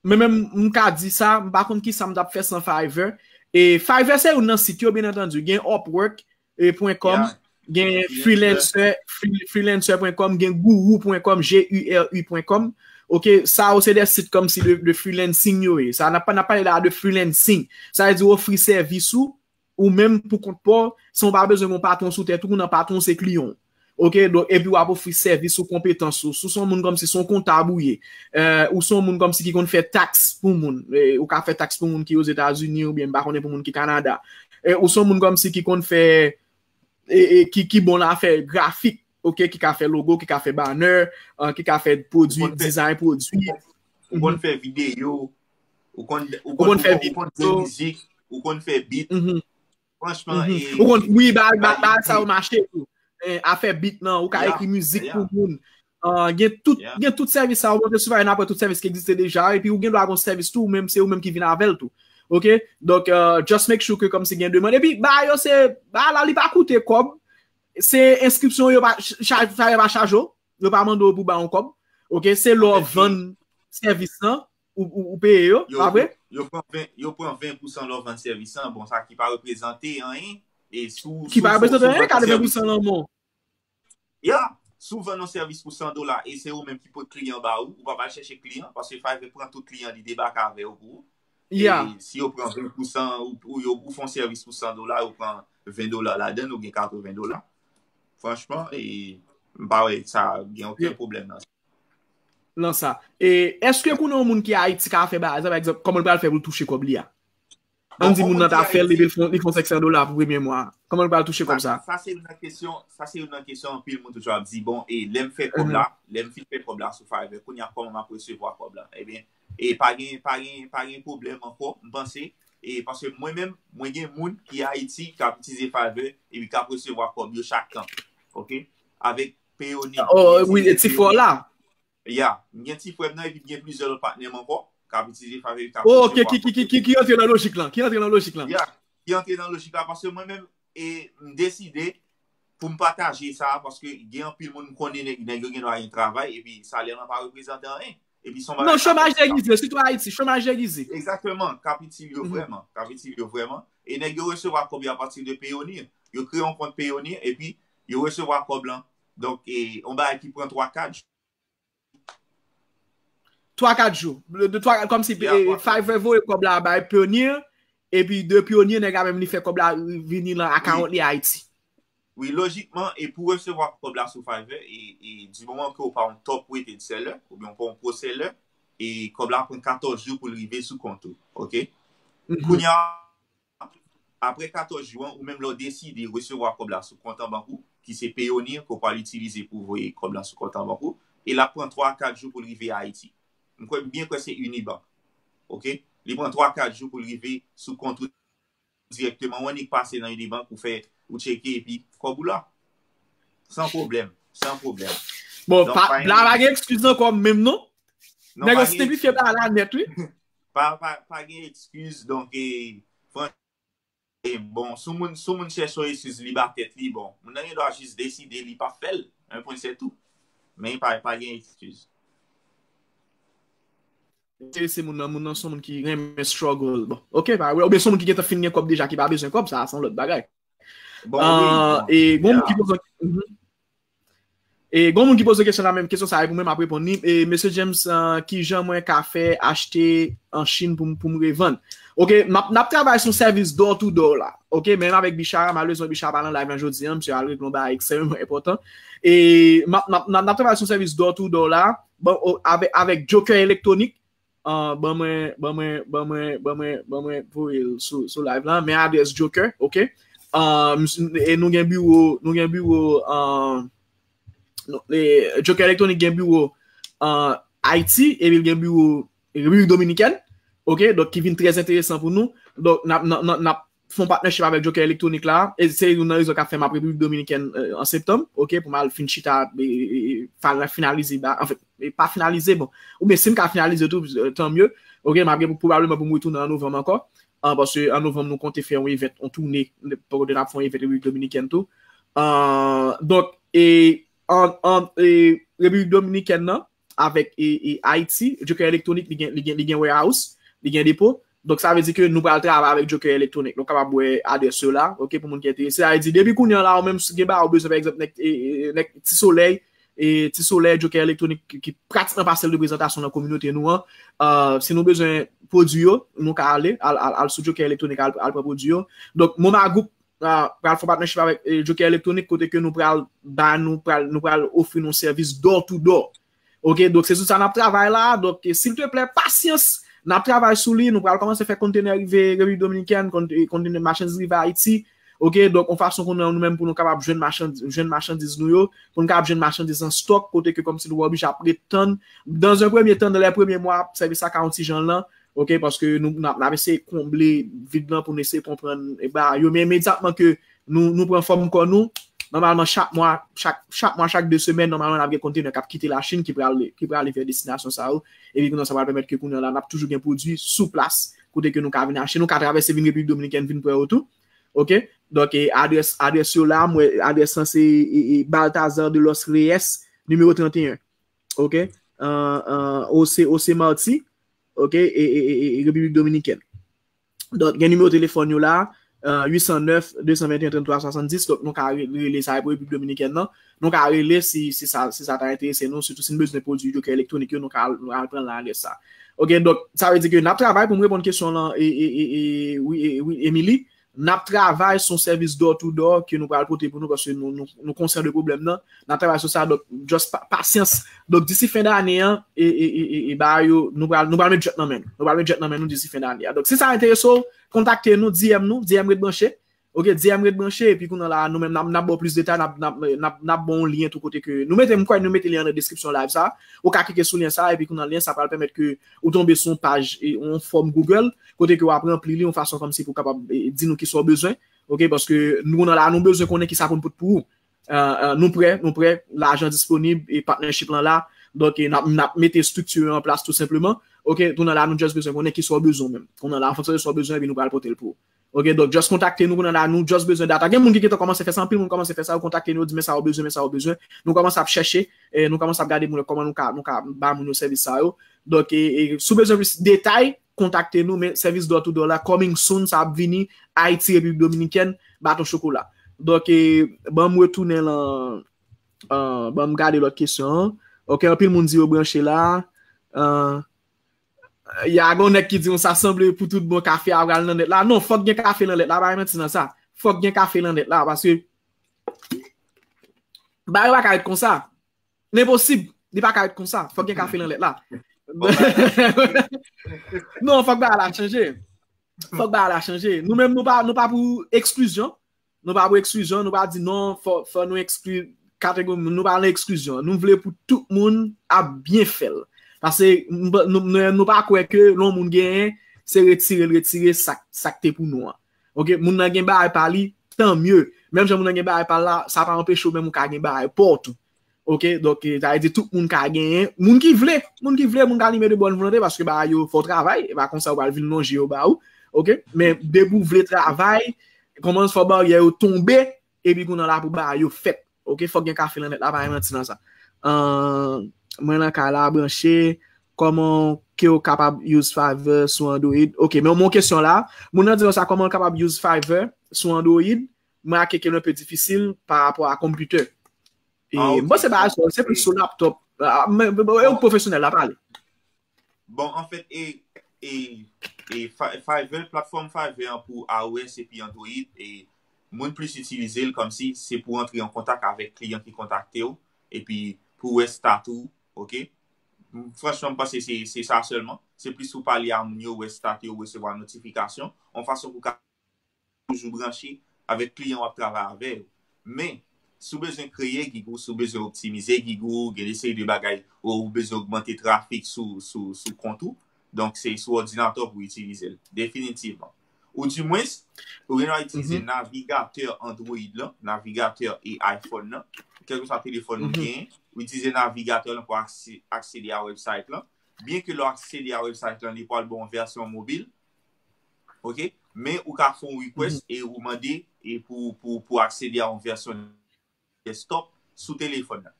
men menm m ka di sa, m pa konn ki sa m t ap fè san Fiverr. E Fiverr se youn nan sit yo, byen antandi. Gen Upwork, e, pwen kòm, gen freelancer, free-, freelancer pwen kòm, gen guru pwen kòm, G U R U pwen kòm. Ok, sa yo se de sit kòmsi de, de freelancing yo ye. Sa, n ap, n ap pale la de freelancing. Sa vle di w ofri sèvis ou, ou menm pou kont pa w, san w pa bezwen yon patwon sou tèt ou, nan patwon se kliyan w. Ok, donk, epi w ap ofri sèvis ou, konpetans ou. Si w se yon moun kòmsi se yon kontab ou ye, eh, ou se yon moun kòmsi ki konn fè taks pou moun, eh, ou ka fè taks pou moun ki Ozetazini oubyen m pa konnen pou moun ki Kanada. Eh, ou se yon moun kòmsi ki konn fè, eh, eh, ki, ki bon nan afè grafik, ok, ki ka fè logo, ki ka fè banner, eh, ki ka fè pwodui, design pwodui. Ou konn fè videyo, ou konn, ou konn, ou konn fè mizik, ou konn fè beat. Franchman, e, ou konn, wi, ba, ba, ba, sa yo mache tou. Eh, afè beat nan, ou ka ekri mizik pou moun. Ah, gen tout, gen tout sèvis sa yo monte sou Fiverr, n apre tout sèvis ki egziste deja, epi ou gen dwa gon sèvis tou, ou menm, se ou menm ki vin avè l tou. Ok? Donk, eh, just make sure ke kòmsi gen demann. Epi, ba yo se, ba la, li pa koute kòb. Se enskripsyon yo pa, cha-, Fiverr pa chaje w. Yo pa mande w pou ba yon kòb. Ok? Se lè w vann sèvis lan, ou, ou, ou peye yo, pa vre? Yo pran ven, yo pran ven pousan lè w vann sèvis lan. Bon, sa ki pa reprezante anyen. E sou, ki pa reprezante anyen, katreven pousan nan men w. Ya, si w vann yon sèvis pou san dola e se ou menm ki pot kliyan ba ou, ou pa pral chèche kliyan, paske Fiverr pran tout kliyan li debake avè yo pou ou. Yeah. E si yo pran ven pousan, ou, ou, yo, ou fè yon sèvis pou san dola, yo pran ven dola ladan, ou gen katreven dola. Franchman, e, m pa wè sa gen okenn pwoblèm nan sa. Nan sa. E èske konnen yon moun ki Ayiti ka fè bagay sa, pa egzanp, kòman l pral fè pou l touche kòb li a? Ann di moun nan ta fè l, epi li fè yon senk san dola pou premye mwa. Kòman l pral touche kòb sa? Sa se youn nan kesyon, sa se youn nan kesyon anpil moun toujou ap di, bon, e lè m fè kòb la, lè m fin fè kòb la sou Fiverr, kounye a kòman m ap resevwa kòb la? Ebyen, e pa gen, pa gen, pa gen pwoblèm ankò, m panse, e paske mwen menm, mwen gen moun ki Ayiti k ap itilize Fiverr epi k ap resevwa kòb yo chak tan. Ok? Avèk Payoneer. Oh, wi, e ti fò la. Ya, m gen ti frè m nan epi m gen plizyè lòt patnè m ankò k ap itilize Fiverr, k ap resevwa kòb. Oh, ki, ki, ki, ki, ki rantre nan lojik lan, ki rantre nan lojik lan. Ya, ki rantre nan lojik la, paske mwen menm, e, m deside pou m pataje sa, paske gen anpil moun m konnen nèg, nèg yo gen dwa gen travay, epi salè lan pa reprezante anyen. Epi se yon bagay. Non, chomaj degize, sitou Ayiti, chomaj degize. Egzakteman, k ap itil yo vrèman, k ap itil yo vrèman. E nèg yo resevwa kòb yo apati de Payoneer. Yo kreye yon kont Payoneer, epi yo resevwa kòb lan. Donk, e, yon bagay ki pran twa, kat jou. Twa, kat jou. De twa, kòmsi, e, Fiverr voye kòb la bay Payoneer, epi de Payoneer, nèg la menm li fè kòb la vini nan akawont li Ayiti. Wi, lojikman, e pou resevwa kòb la sou Fiverr, e, e di moman ke w pa yon top rated seller, oubyen w pa yon pro seller, e kòb la pran katòz jou pou l rive sou kont ou, ok? Kounye a, apre katòz jou an, ou menm lè w deside resevwa kòb la sou kont an bank ou, ki se Payoneer ke w pral itilize pou voye kòb la sou kont an bank ou, e l ap pran twa a kat jou pou l rive Ayiti. M kwè, m byen kwè se Unibank. Ok? Li pran twa a kat jou pou l rive sou kont ou dirèkteman. Ou annik pase nan Unibank, ou fè, ou tcheke, epi kòb ou la. San pwoblèm. San pwoblèm. Bon, la pa gen ekskiz ankò menm non. Nèg yo simplifye bagay la nèt, wi. Pa, pa, pa gen ekskiz, donk, e, franchman, e, bon, si moun, si moun chèche yon ekskiz li ba tèt li, bon, moun nan gen dwa jis deside li p ap fè l. Un point, c'est tout. Men pa, pa gen ekskiz. Enterese moun nan, moun nan se yon moun ki renmen struggle. Bon, ok, pa, oubyen se yon moun ki gentan fin gen kòb deja, ki pa bezwen kòb, sa, se yon lòt bagay. Bon, wi, bon. E, gon moun ki poze, e, gon moun ki poze kesyon la, menm kesyon sa, e pou mwen, m ap reponn li. E, Mesye James, uh, ki jan mwen ka fè achte an Chin pou, pou m revann? Ok, m ap, n ap travay sou sèvis door to door la. Ok, menm avèk Bichara, malerezman, Bichara pa nan live lan jodi an, misye al regle yon bagay ekstrèmeman enpòtan. E, m ap, n ap, n ap, n ap travay sou sèvis door to door la, bon, avèk, avèk Joker Elektronik, uh, ban mwen, ban mwen, ban mwen, ban mwen, ban mwen voye l sou, sou live lan. Men adrès Joker, ok? Uh, e nou gen biwo, nou gen biwo, uh, Joker Elektronik gen biwo, uh, Ayiti, epi l gen biwo Repiblik Dominikèn, ok? Donk, ki vin trè enteresan pou nou. Donk, n ap, n ap, n ap, n ap fè yon partnership avèk Joker Elektronik la. E se youn nan rezon k ap fè m ap Repiblik Dominikèn, euh, an septanm, ok, pou m al fin chita, e, e, e, fa-, finalize, ba, anfen, e, pa finalize, bon. Oubyen si m ka finalize tou, euh, tan mye. Ok, m ap gen pou, pwobableman pou m retounen an novanm ankò. An, paske an novanm, nou konte fè yon event, yon toune, kote n ap fè yon event Repiblik Dominikèn tou. An, donk, e, an, an, e, Repiblik Dominikèn nan, avèk, e, e, Ayiti, Joker Elektronik, li gen, li gen, li gen warehouse, li gen depo. Donk, sa vle di ke nou pral travay avèk Joker Elektronik. Nou kapab wè adrès yo la, ok, pou moun ki enterese. Sa vle di, depi kounye a la, ou menm si gen bagay ou bezwen, pa egzanp, nèg, e, e, nèg Ti Solèy, e Ti Solèy, Joker Elektronik ki, ki pratikman pa sèl reprezantasyon nan kominote nou an. Euh, si nou bezwen pwodui yo, nou ka ale, al, al, al sou Joker Elektronik, al, al pran pwodui yo. Donk, Moma Group, euh, pral fè partnership avèk, euh, Joker Elektronik, kote ke nou pral ba, nou pral, nou pral ofri nou sèvis door to door. Ok, donk se sou sa n ap travay la. Donk, eh, silteplè, pasyans, n ap travay sou li. Nou pral kòmanse fè kontenè rive Repiblik Dominikèn, kont-, eh, kontenè machandiz rive Ayiti. Ok, donk, yon fason konnen nou menm pou nou kapab jwenn machandiz, jwenn machandiz nou yo, pou nou kapab jwenn machandiz an stòk, kote ke kòmsi nou pa oblije ap ret tann. Dans un premier temps, dans les premiers mois, sèvis la ka yon ti jan lan, ok, paske nou, n ap, n ap eseye konble vid lan pou nou eseye konprann, e ba, yo, men imedyatman ke nou, nou pran fòm kò nou, nòmalman, chak mwa, chak, chak mwa, chak de semèn, nòmalman, n ap gen kontenè k ap kite Lachin ki pral, ki prale vè destinasyon sa yo. Epi kounye a, sa pral pèmèt ke kounye a la, n ap toujou gen pwodui sou plas, kote ke nou ka vin achte, nou ka travèse vin Repiblik Dominikèn, vin pran yo tou. Ok? Donk, e, adrès, adrès yo la, mwen, adrès lan se, e, e, Balthazar de los Reyes, nimewo trannteyen. Ok? An, an, José, José Martí, ok? E, e, e, e, Repiblik Dominikèn. Donk, gen nimewo telefòn yo la, euh, uit san nèf, de san venteyen, tranntwa swasanndis. Donk, nou ka re-, rele sa pou Repiblik Dominikèn nan. Nou ka rele si, si sa, si sa ta enterese nou, sitou si nou bezwen pwodui Joker Elektronik yo, nou ka al, nou ka al pran nan adrès sa. Ok, donk, sa vle di ke n ap travay pou m reponn kesyon lan, e, e, e, e, wi, e, wi, Emily. N ap travay sou sèvis door to door ke nou pral pote pou nou, paske nou, nou, nou konsyan de pwoblèm nan. N ap travay sou sa, donk, just pa-, pasyans. Donk, disi fen dane an, e, e, e, e, e, ba yo, nou pral, nou pral met djòb nan men nou. Nou pral met djòb nan men nou disi fen dane a. Donk, si sa enterese w, kontakte nou, D M nou, D M ret branche. Ok, D M ret branche, epi kounye a la, nou menm, n ap, n ap ba w plis detay, n ap, n ap, n ap, n ap ba w yon lyen tou kote ke, nou mete, m kwè nou mete lyen an nan deskripsyon live sa. Ou ka klike sou lyen sa, epi kounye a lyen sa pral pèmèt ke ou tonbe sou yon paj, e, yon fòm Google, kote ke w ap ranpli li yon fason kòmsi pou w kapab, e, di nou kisa w bezwen. Ok, paske nou kounye a la, nou bezwen konnen kisa pou n pot pou ou. Euh, euh, nou prè, nou prè, lajan disponib e partnership lan la. Donk, e, n ap, n ap mete estrikti yo an plas tou senpleman. Ok, kounye a la, nou just bezwen konnen kisa w bezwen menm. Kounye a la, an fonksyon de sa w bezwen, epi nou pral pote l pou ou. Ok, donk, just kontakte nou kounye a la, nou just bezwen data. Gen moun ki gentan kòmanse fè sa, anpil moun kòmanse fè sa, yo kontakte nou, yo di, men sa w bezwen, men sa w bezwen. Nou kòmanse ap chèche, e, nou kòmanse ap gade moun yo, kòman nou ka, nou ka ba moun yo sèvis sa yo. Donk, e, e, si w bezwen plis detay, kontakte nou, men sèvis door to door la, coming soon, sa ap vini, Ayiti, Repiblik Dominikèn, baton chokola. Donk, e, ban m retounen lan, euh, ban m gade lòt kesyon an. Ok, anpil moun di yo branche la. Euh, y a gon nèg ki di, sa sanble pou tout bon kafe a pral nan nèt la. Non, fòk gen kafe nan nèt la, pa gen manti nan sa. Fòk gen kafe nan nèt la, paske bagay yo pa ka ret konsa. Enposib. Li pa ka ret konsa. Fòk gen kafe nan lèt la. Non, fòk bagay la chanje. Fòk bagay la chanje. Nou menm, nou pa, nou pa pou eksklizyon. Nou pa pou eksklizyon. Nou pa di non, fò, fò nou ekskli kategori moun. Nou pa nan eksklizyon. Nou vle pou tout moun ap byen fè l. Paske nou, nou, nou, nou pa kwè ke lè yon moun genyen, se retire l, retire sa, sa k te pou nou an. Ok, moun nan gen bagay pa li, tan mye. Menm jan moun nan gen bagay pa l la, sa pa anpeche w menm ou ka gen bagay pa w tou. Ok, donk, eh, sa vle di tout moun ka genyen. Moun ki vle, moun ki vle, moun ka anime de bòn volonte, paske bagay yo fò travay, e pa konsa yo pral vin lonje yo ba ou. Ok, men depi w vle travay, kòman fò baryè yo tonbe, epi kounye a la pou bagay yo fèt. Ok, fòk gen kafe nan nèt la, pa gen manti nan sa. Ahn, mwen nan kay la, branche, kòman ke w kapab use Fiverr sou Android? Ok, men yon kesyon la, moun nan di konsa, kòman w kapab use Fiverr sou Android? Mwen, ake ke l enpe difisil pa rapò a konpitè. E, ah, ok, m panse bagay sa, se plis sou laptop. Ah, men, men, men, e yon pwofesyonèl la pale. Bon, anfèt, e, e, e Fi-, Fiverr, platfòm Fiverr an pou I O S epi Android, e moun plis itilize l kòmsi se pou antre an kontak avèk kliyan ki kontakte w, epi pou wè stat ou, ok? Franchman, m panse se, se sa sèlman. Se plis pou pale a moun yo, wè stat yo, resevwa notifikasyon, yon fason pou ka toujou branche avèk kliyan w ap travay avè yo. Men, si w bezwen kreye gig ou, si w bezwen optimize gig ou, gen de seri de bagay, ou, ou bezwen ogmante trafik sou, sou, sou kont ou, donk se sou òdinatè w pou w itilize l, definitivman. Ou dimwens, ou gen dwa itilize navigatè Android lan, navigatè e iPhone nan, kèlkeswa telefòn ou genyen, ou itilize navigatè lan pou akse-, aksede a website lan. Byen ke lè w aksede a website lan, li pral ba w yon vèsyon mobil, ok? Men ou ka fè yon request e ou mande e pou, pou, pou aksede a yon vèsyon desktop sou telefòn nan.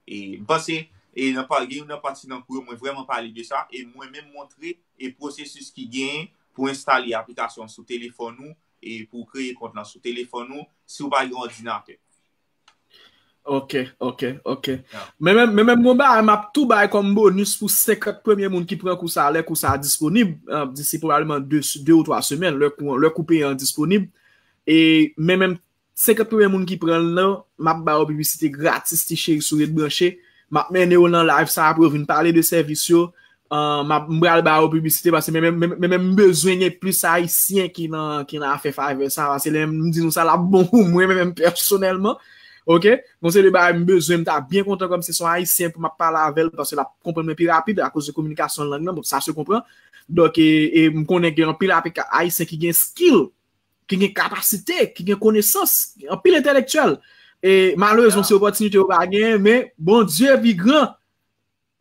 E m panse, e nan pa-, gen youn nan pati nan kou yo, mwen vrèman pale de sa, e mwen menm montre e pwosesis ki genyen pou enstale aplikasyon sou telefòn ou, e pou kreye kont lan sou telefòn ou, si w pa gen òdinatè. Ok, ok, ok. Men menm, men menm gon bagay, m ap tou bay kòm bonis pou senkant premye moun ki pran kou sa, lè kou sa disponib, disi pwobableman de, de ou twa semèn, lè kou, lè kou peyan an disponib. E men menm senkant premye moun ki pran l nan, m ap ba yo piblisite gratis, ti cheri, sou Ret Branche. M ap mennen yo nan live sa a pou yo vin pale de sèvis yo. M ap, m pral ba yo piblisite paske men menm, men menm m bezwen gen plis Ayisyen ki nan, ki nan afè Fiverr sa. Paske lè m di nou sa, l ap bon pou mwen, men menm pèsonèlman. Ok? Gon seri de bagay m bezwen, m ta byen kontan kòm se son Ayisyen pou m ap pale avè l, paske l ap konprann mwen pi rapid akoz de kominikasyon lang nan. Bon, sa se konpran. Donk, e, e m konnen gen anpil apika-, Ayisyen ki gen skill, ki gen kapasite, ki gen konesans, anpil entèlektyèl. E malerezman, se opòtinite yo pa genyen, men Bondye pi gran.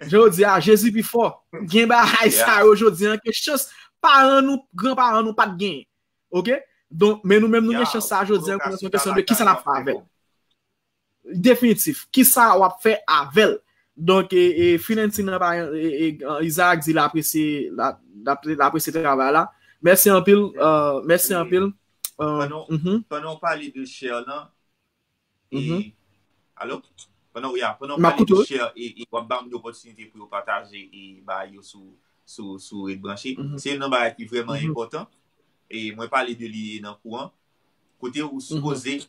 Jan yo di a, Jezi pi fò. Gen bagay sa yo jodi an ke chans paran nou, granparan nou pa t genyen. Ok? Donk, men nou menm nou gen chans sa jodi an, konnen se yon kesyon de kisa n ap fè avè l. Definitif. Kisa w ap fè avè l? Donk, e, e, Financing nan pa, e, e, Isaac di l apresye, l a-, l ap-, l apresye travay la. Mèsi anpil, euh, mèsi anpil. Euh, pandan, mhm. Pandan w pale de share lan, e, alo? Pandan, wi, a, pandan w pale de share, e, e w ap ba moun opòtinite pou yo pataje, e, bagay yo sou, sou, sou Ret Branche. Se youn nan bagay ki vrèman enpòtan. E mwen pale de li nan kou an. Kote ou sipoze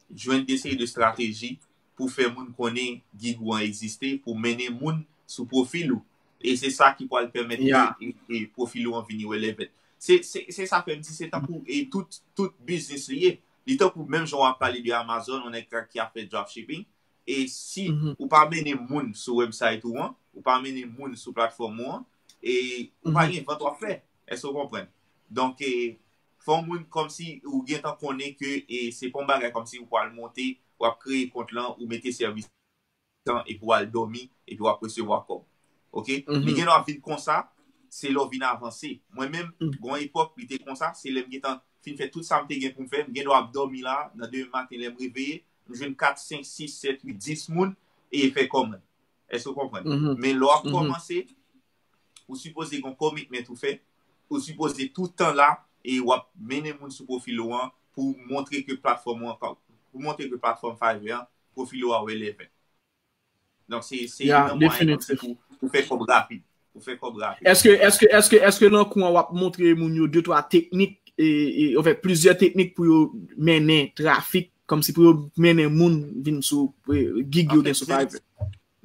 jwenn de seri de estrateji pou fè moun konnen gig ou an egziste, pou mennen moun sou pwofil ou. E se sa ki pral pèmèt ke, e, e pwofil ou an vini relevant. Se, se, se sa fè m di se tankou, e, tout, tout biznis li ye. Li tankou menm jan w ap pale de Amazon, yon nèg ki ap fè dropshipping. E si ou pa mennen moun sou website ou an, ou pa mennen moun sou platfòm ou an, e ou pa gen vant w ap fè. Èske w konprann? Donk, e, fò moun kòmsi ou gentan konnen ke, e, se pa yon bagay kòmsi ou pral monte, w ap kreye kont lan, ou mete sèvis tan, epi w al dòmi, epi w ap resevwa kòb. Ok? Li gen dwa vin konsa, se lè w vin avanse. Mwen menm, gon epòk, li te konsa, se lè m gentan fin fè tout sa m te gen pou m fè, m gen dwa ap dòmi la, nan demen maten, lè m reveye, m jwenn kat, senk, sis, sèt, uit, dis moun, e fè kòmann. Èske w konprann? Men lè w ap kòmanse, ou sipoze gen yon commitment ou fè, ou sipoze tout tan la, e w ap mennen moun sou pwofil ou an pou montre ke platfòm ou an, pou montre ke platfòm Fiverr an, pwofil ou a relevant. Donk, se, se youn nan mwayen kòmsi pou, pou fè kòb rapid. Pou fè kòb rapid. Èske, èske, èske, èske nan kou an w ap montre moun yo de twa teknik, e, e, anfen, plizyè teknik pou yo mennen trafik, kòmsi pou yo mennen moun vin sou, e, gig yo gen sou Fiverr?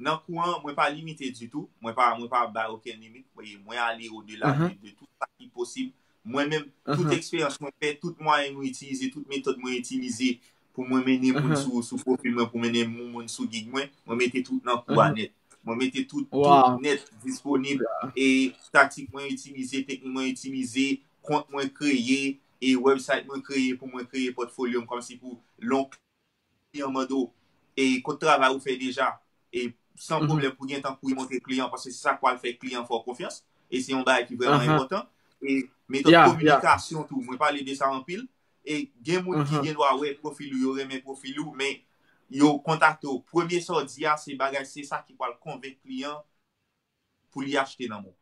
Nan kou an, mwen pa limite ditou. Mwen pa, mwen pa bay okenn limit. Mwen, mwen ale odela de, de tout sa ki posib. Mwen menm, tout eksperyans mwen fè, tout mwayen mwen itilize, tout metòd mwen itilize pou mwen mennen moun sou, sou pwofil mwen, pou mennen moun, moun sou gig mwen, mwen mete tout nan kou a nèt. Mwen mete tout, tout nèt disponib. E taktik mwen itilize, teknik mwen itilize, kont mwen kreye, e website mwen kreye pou mwen kreye pòtfolyo m kòmsi pou lè yon kliyan mande w, e kot travay ou fè deja, e san pwoblèm pou gentan kouri montre kliyan, paske se sa k pral fè kliyan fè w konfyans, e se yon bagay ki vrèman enpòtan. E metòd kominikasyon tou, mwen pale de sa anpil, e gen moun ki gen dwa wè pwofil ou, yo renmen pwofil ou, men yo kontakte w. Premye sa w di a, se bagay, se sa ki pral konvenk kliyan pou li achte nan men w.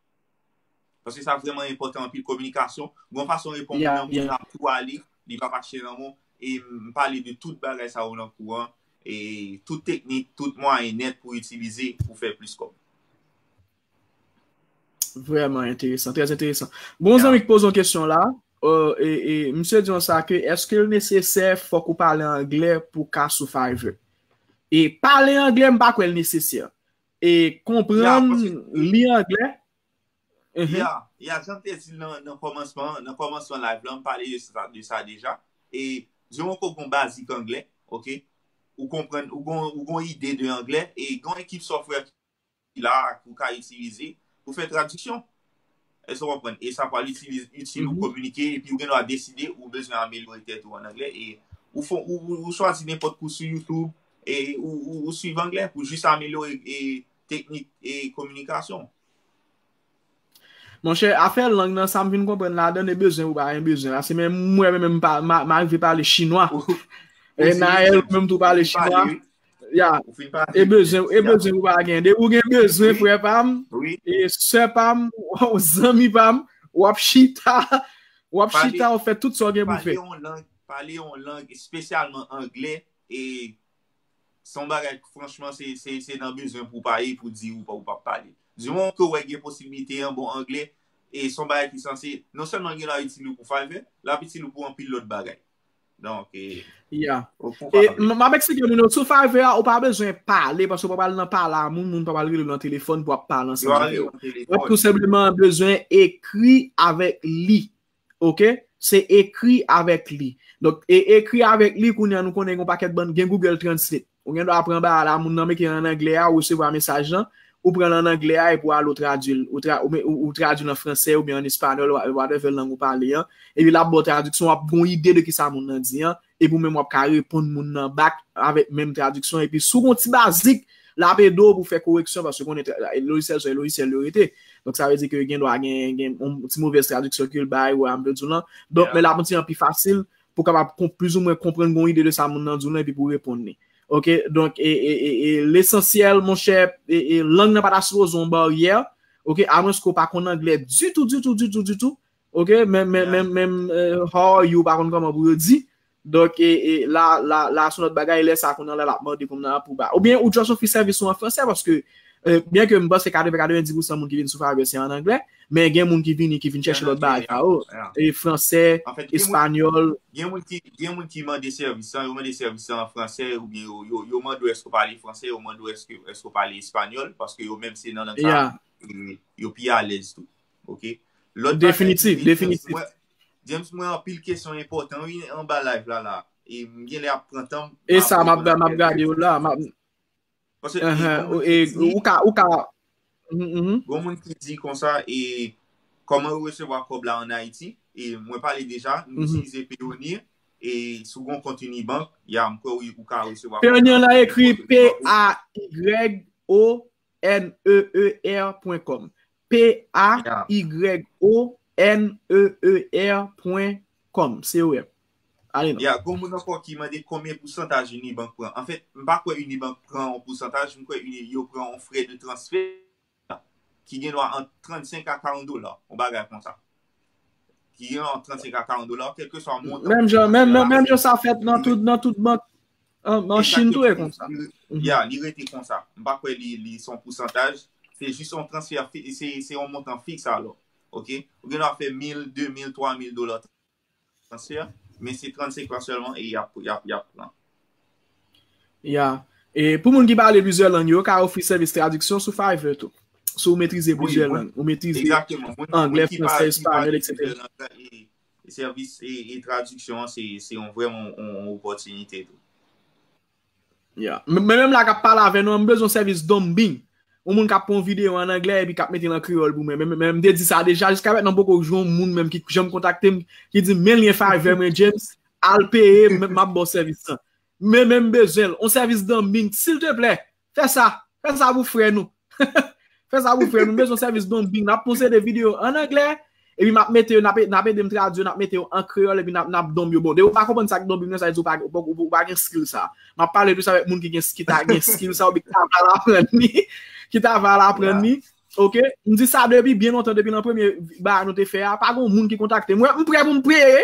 Paske sa vrèman enpòtan anpil kominikasyon. Gon fason reponn moun nan, moun nan ap tou ale, li p ap achte nan men w. E m pale de tout bagay sa yo nan kou an, e tout teknik, tout mwayen nèt pou itilize pou fè plis kòb. Vrèman enteresan, trè enteresan. Gon zanmi ki poze yon kesyon la, e, e, misye di konsa ke èske l nesesè fòk ou pale anglè pou ka sou Fiverr? E pale anglè, m pa kwè l nesesè. E konprann, li anglè. Ya, ya, jan m te di l nan, nan kòmansman, nan kòmansman live lan, m pale de sa, de sa deja. E di w ankò gon bazik anglè, ok? Ou konprann, ou gon, ou gon ide de anglè, e gon ekip software ki la, ou ka itilize pou fè tradiksyon. Èske w konprann? E sa pral itilize, itil ou kominike, epi ou gen dwa deside ou bezwen amelyore tèt ou an anglè, e ou fon, ou, ou, ou chwazi nenpòt kou sou YouTube, e ou, ou, ou swiv anglè pou jis amelyore, e, teknik, e, kominikasyon. Monchè, afè lang nan, sa m vin konprann ladan, e bezwen ou pa gen bezwen la. Se menm mwen menm, m pa, m a, m a rive pale chinwa. E Naël menm tou pale chinwa. Ya. E bezwen, e bezwen ou pa gen. Depi ou gen bezwen, frè pa m, e sè pa m, zanmi pa m, w ap chita, w ap chita, w ap fè tout sa w gen pou fè. Pale yon lang, pale yon lang, espesyalman anglè, e Se yon bagay, franchman, se, se, se nan bezwen pou w pa ye, pou di ou pa, ou p ap pale. Di moman ke w wè gen posiblite an bon anglè, e se yon bagay ki sanse, non sèlman l gen dwa itil ou pou Fiverr, l ap itil ou pou anpil lòt bagay. Donk, e, yeah. E, m ap eksplike moun yo, sou Fiverr a, ou pa bezwen pale, paske ou pa pral nan pale a moun, moun pa pral rele w nan telefòn pou ap pale ansanm avè w. W ap tou senpleman bezwen ekri avèk li. Ok? Se ekri avèk li. Donk, e ekri avèk li, kounye a nou konnen gen yon pakèt bann, gen Google Translate. Ou gen dwa pran bagay la, moun nan mete l an anglè a, ou resevwa mesaj lan, ou pran l an anglè a, epi w ale w tradui l. Ou, tra, ou, ou, ou tradui l an fransè oubyen an espanyòl, whatever lang ou pale an. Epi l ap ba w tradiksyon, w ap gen yon ide de kisa moun nan di an. Epi ou menm w ap ka reponn moun nan back avèk menm tradiksyon. Epi si w gen yon ti bazik, l ap ede w pou fè koreksyon, paske konnen lojisyèl sa, e lojisyèl yo rete. Donk, sa vle di ke gen dwa gen, gen yon ti movèz tradiksyon ke l bay, ou wè, m vle di w lan. Donk, men l ap yon ti jan pi fasil pou w kapab plizoumwen konprann, gen yon ide de sa moun nan di w lan, epi pou w reponn li. Ok, donk, e, e, e, e lesansyèl, monchè, e, e, lang nan pa ta sipoze yon baryè, ok, amwenske w pa konn anglè ditou, ditou, ditou, ditou, ok, menm, menm, menm, menm, how are you, ou pa konn kòman pou yo di. Donk, e, e, la, la, la, se yon lòt bagay, lè sa, kounye a la, l ap mande kounye a pou ba. Oubyen, ou just ofri sèvis ou an fransè, paske, e, byen ke m panse katreven, katrevenndis pousan moun ki vin sou Fiverr se an anglè, men gen moun ki vini, ki vin chèche lòt bagay, sa yo, e, fransè, espanyòl. Gen moun ki, gen moun ki mande sèvis lan, yo mande sèvis lan an fransè, oubyen yo, yo, yo mande w èske w pale fransè, yo mande w èske, èske w pale espanyòl, paske yo menm se nan lang sa, e, yo pi alèz tou. Ok? Lòt bagay, definitif, definitif. James, mwen anpil kesyon enpòtan, wi, anba live la, la. E m gen lè ap pran tan m. E sa, m ap, m ap gade yo la. M ap, Paske, e, ou ka, ou ka. Gon moun ki di konsa, e kòman yo resevwa kòb la an Ayiti? E mwen pale deja, nou itilize Payoneer, e si w gon kont Unibank, ya, m kwè ou, ou ka resevwa kòb. Payoneer la ekri P A Y O N E E R pwen kòm. P A Y O N E E R pwen kòm. Se ou ye. Ale non. Ya, gon moun ankò ki mande konbyen pousantaj Unibank pran. Anfèt, m pa kwè Unibank pran yon pousantaj, m kwè Uni, yo pran yon frè de transfè ki gen dwa ant trannsenk a karant dola, yon bagay konsa. Ki gen ant trannsenk a karant dola, kèlkeswa montan. Menm jan, menm, menm, menm jan sa fèt nan tout, nan tout bank. An, an Chin tou e konsa. Ya, li rete konsa. M pa kwè li, li se yon pousantaj. Se jis yon transfè, se, se yon montan fiks alò. Ok? Ou gen dwa fè mil, de mil, twa mil dola transfè, men se trannsenk lan sèlman e y ap, y ap, y ap pran. Ya. E pou moun ki pale plizyè lang, yo ka ofri sèvis tradiksyon sou Fiverr tou. Si w metrize plizyè lang, ou metrize anglè, fransè, espanyòl, etsetera. Sèvis e, e tradiksyon an, se, se yon vrèman yon, yon opòtinite tou. Ya. Men menm la k ap pale avè nou an, m bezwen sèvis dubbing. Yon moun k ap pran yon videyo an anglè epi k ap mete l an kreyòl pou mwen. Men, men m te di sa deja, jiska mètnan m poko jwenn yon moun menm ki janm kontakte m, ki di m men lyen Fiverr mwen, James, al peye, m, m ap ba w sèvis lan. Men, men m bezwen l. Yon sèvis dubbing, silteplè. Fè sa. Fè sa pou frè nou. Fè sa pou frè nou. M bezwen sèvis dubbing. N ap posede videyo an anglè, epi m ap mete yo, n ap, n ap ede m tradui yo, n ap mete yo an kreyòl, epi n ap, n ap dub yo. Bon, depi w pa konprann sa k dubbing nan, sa vle di w pa, w pa, w pa gen skill sa. M ap pale plis avèk moun ki gen, ki ta gen skill sa, oubyen ki ta va al aprann li. Ki ta va al aprann li. Ok? M di sa depi byen lontan, depi nan premye bagay nou te fè a. Pa gen moun ki kontakte m. Mwen, m prè pou m peye.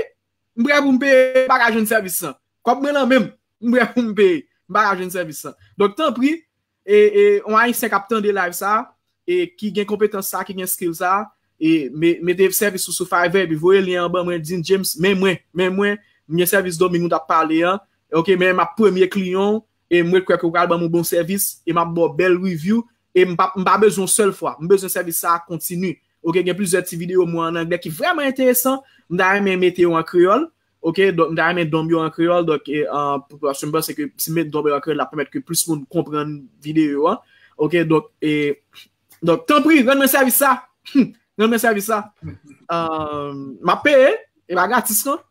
M prè pou m peye, m pa ka jwenn sèvis lan. Kòb mwen nan men m, m prè pou m peye. M pa ka jwenn sèvis lan. Donk, tanpri, e, e, yon Ayisyen k ap tande live sa, e ki gen konpetans sa, ki gen skill sa, e me, mete sèvis ou sou Fiverr, epi voye lyen an ban mwen, di m, James, men mwen, men mwen, m gen sèvis dubbing ou t ap pale an, ok, men m ap premye kliyan w, e mwen kwè ke w pral ban m yon bon sèvis, e m ap ba w bèl review, e m pa, m pa bezwen yon sèl fwa, m bezwen sèvis sa a kontini. Ok, gen plizyè ti videyo mwen an anglè ki vrèman enteresan, m ta renmen mete yo an kreyòl, ok, donk m ta renmen dub yo an kreyòl, donk, e, an, paske m panse ke si m met dub yo an kreyòl, l ap pèmèt ke plis moun konprann videyo an, ok, donk, e, donk, tanpri, rann mwen sèvis sa, rann mwen sèvis sa, e, m ap peye, e pa gratis non.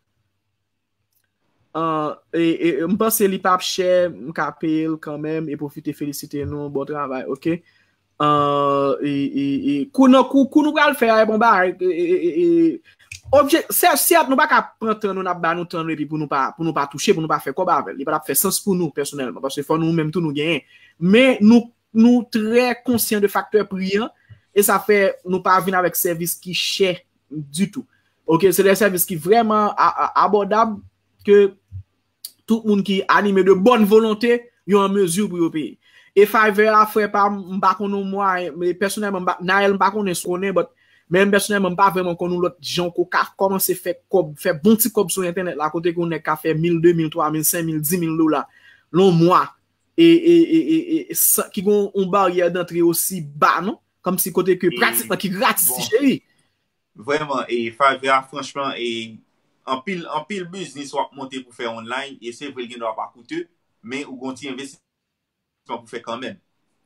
E, e, e, m panse li p ap chè, m ka peye l kanmenm e pwofite felisite nou, bon travay, ok? E, e, e, kou nan kou, kou nou pral fè a, e bon bagay, e, e, e, e, objè, sè, sèt, nou pa ka pran tan nou, n ap ba nou tan nou, epi pou nou pa, pou nou pa touche, pou nou pa fè kòb avè l. Li pa t ap fè sans pou nou, pèsonèlman, paske fò nou menm tou nou genyen. Men nou, nou trè konsyan de faktè pri an, e sa fè nou pa vin avèk sèvis ki chè ditou. Ok, se de sèvis ki vrèman a, a, abòdab, ke tout moun ki anime de bòn volonte, yo an mezi pou yo peye. E Fiverr a, frè pa m, m pa konn yon mwayen, men pèsonèlman, m pa, Naël, m pa konnen si w konnen, but, men m pèsonèlman, m pa vrèman konn yon lòt jan ou ka kòmanse fè kòb, fè bon ti kòb sou entènèt la, kote ke yon nèg ka fè mil, de mil, twa mil, senk mil, di mil dola, yon mwa, e, e, e, e, e, san, ki gen yon baryè dantre osi ba, non? Kòmsi kote ke pratikman ki gratis, ti cheri. Vrèman, e Fiverr a, franchman, e anpil, anpil biznis w ap monte pou fè online, e se vre, l gen dwa pa koute, men ou gon ti envestisman pou fè kanmenm.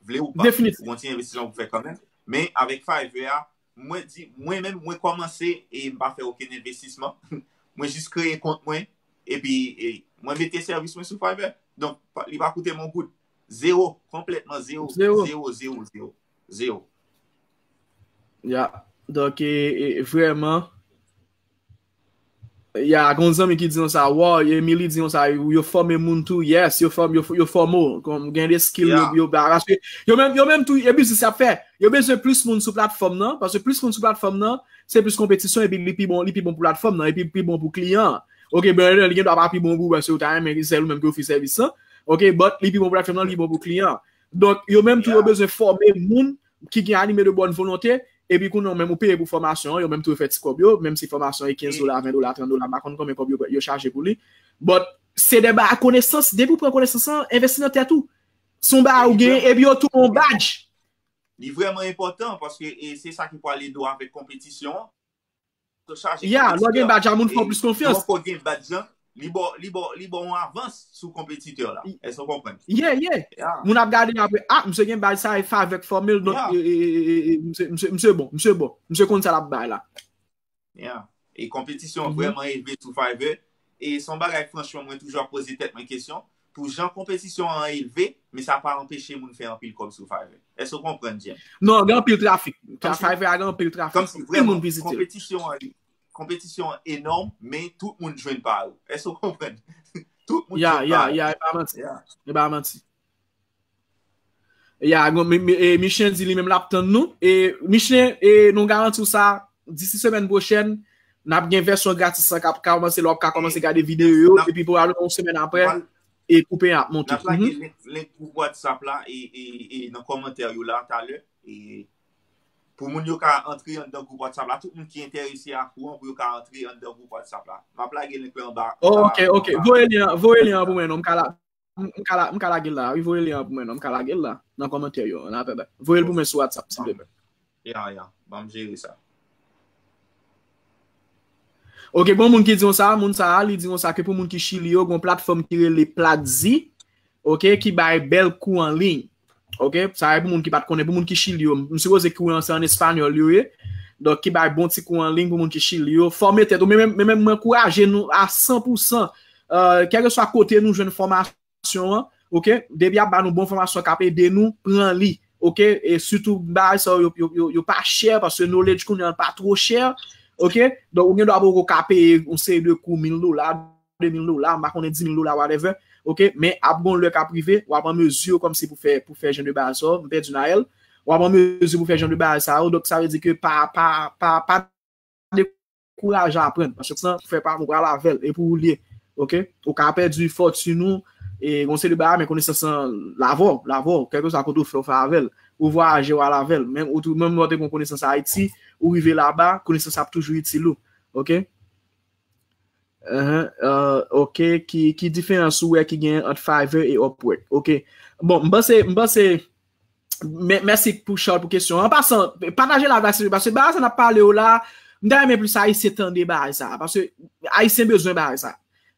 Vle ou pa, ou gon ti envestisman pou fè kanmenm. Men avèk Fiverr a, mwen di, mwen menm, mwen kòmanse e m pa fè okenn envestisman. Mwen jis kreye kont mwen, epi e, mwen mete sèvis mwen sou Fiverr. Donk, li pa koute m yon goud. Zewo, konplètman zewo. Zewo, zewo, zewo, zewo. Ya. Donk, e, e, vrèman, ya, gon zanmi ki di yon sa, wow, Emily di yon sa, yo fòme moun tou, yes, yo fòme, yo, yo fòme w, kòm gen de skill, yo, yo, paske yo menm, yo menm tou, e biznis y ap fè, yo bezwen plis moun sou platfòm nan, paske plis moun sou platfòm nan, se plis konpetisyon, epi li pi bon, li pi bon pou platfòm nan, epi pi bon pou kliyan an. Ok, Brandon, li gen dwa pa pi bon pou ou, paske ou ta renmen sèl ou menm ki ofri sèvis lan. Ok, but li pi bon pou platfòm nan, li bon pou kliyan an. Donk, yo menm tou, yo bezwen fòme moun ki gen anime de bòn volonte, epi kounye a menm ou peye pou fòmasyon an, yo menm tou yo fè ti kòb yo, menm si fòmasyon e kenz dola, ven dola, trant dola, m pa konn konbyen kòb yo, yo chaje pou li. But, se de bagay konesans, depi ou pran konesans lan, envesti nan tèt ou. Se yon bagay ou genyen, epi yo tou yon badge. Li vrèman enpòtan, paske e se sa ki pral ede w avèk konpetisyon an. Ya, lè w gen badge a, moun fè w plis konfyans. Lè w gen badge lan, li ba w, li ba w, li ba w yon avans sou konpetitè la. Èske w konprann? Yeah, yeah. Moun ap gade apre, ah, misye gen badge sa, e Fiverr k fòme l, donk, e, e, e, e, misye, misye, misye bon, misye bon. Misye konn sa l ap bay la. Yeah. E konpetisyon an vrèman elve sou Fiverr. E se yon bagay, franchman, mwen toujou ap poze tèt mwen kesyon. Pou jan konpetisyon an elve, men sa pa anpeche moun fè anpil kòb sou Fiverr. Èske w konprann, James? Non, gen anpil trafik. Fiverr a gen anpil trafik. Kòmsi vrèman konpetisyon an, konpetisyon an enòm, men tout moun jwenn pa yo. Èske w konprann? Tout moun jwenn pa yo. Ya, ya, ya, e pa manti. E pa manti. Ya, Michen di li menm l ap tann nou. E Michen, e nou garanti w sa, disi semèn pwochèn, n ap gen vèsyon gratis lan k ap kòmanse, lè w ap ka kòmanse gade videyo yo, epi pwobableman yon semèn apre, e koupe a ap monte. N ap lage link, link gwoup WhatsApp la e, e, e nan kòmantè yo la talè. E pou moun yo ka antre anndan gwoup WhatsApp la, tout moun ki enterese a kouran pou yo ka antre anndan gwoup WhatsApp la. M ap lage link la anba. Oh, ok, ok. Voye lyen an, voye lyen an pou mwen non, m ka la. M ka la, m ka lage l la. Wi, voye lyen an pou mwen non. M ka lage l la nan kòmantè yo. N ap, voye l pou mwen sou WhatsApp, silvouplè. Ya, ya. Ban m jere sa. Ok, gon moun ki di yon sa, moun sa a, li di yon sa ke pou moun ki Chili yo, gon platfòm ki rele Platzi, ok, ki bay bèl kou an liy. Ok, sa e pou moun ki pa t konnen, pou moun ki Chili yo. M sipoze kou an se an espanyòl yo ye. Donk, ki bay bon ti kou an liy pou moun ki Chili yo. Fòme tèt ou, men menm, men menm mwen ankouraje nou a san pou san, euh, kèlkeswa kote nou jwenn fòmasyon an, ok, depi y ap ba nou bon fòmasyon k ap ede nou pran li, ok, e sitou bagay sa yo, yo, yo, yo pa chè, paske knowledge kounye a pa two chè, ok, donk ou gen dwa poko ka peye yon seri de kou mil dola, de mil dola, m pa konnen di mil dola, whatever, ok, men ap gon lè k ap rive, w ap an mezi kòmsi pou fè, pou fè jan de bagay sa yo, m pèdi Naël, w ap an mezi pou fè jan de bagay sa yo, donk sa vle di ke pa, pa, pa, pa dekouraje aprann, paske sa fè pa ou pral avè l, e pou ou l ye, ok, ou ka pèdi fòtin ou, e gon seri de bagay, men konesans lan l avè w, l avè w, kèlkeswa kote w fè, w fè avè l, ou vwayaje, w al avè l, menm ou tou, menm lè w te gon konesans Ayiti, ou rive laba, konesans ap toujou itil ou, ok. Ahan, euh, ok, ki, ki diferans ou wè ki gen ant Fiverr e Upwork? Ok. Bon, m panse, m panse, mèsi pou Charles pou kesyon an. An pasan, pataje live la, silvouplè, paske bagay sa n ap pale yo la, m ta renmen plis Ayisyen tande bagay sa, paske Ayisyen bezwen bagay sa.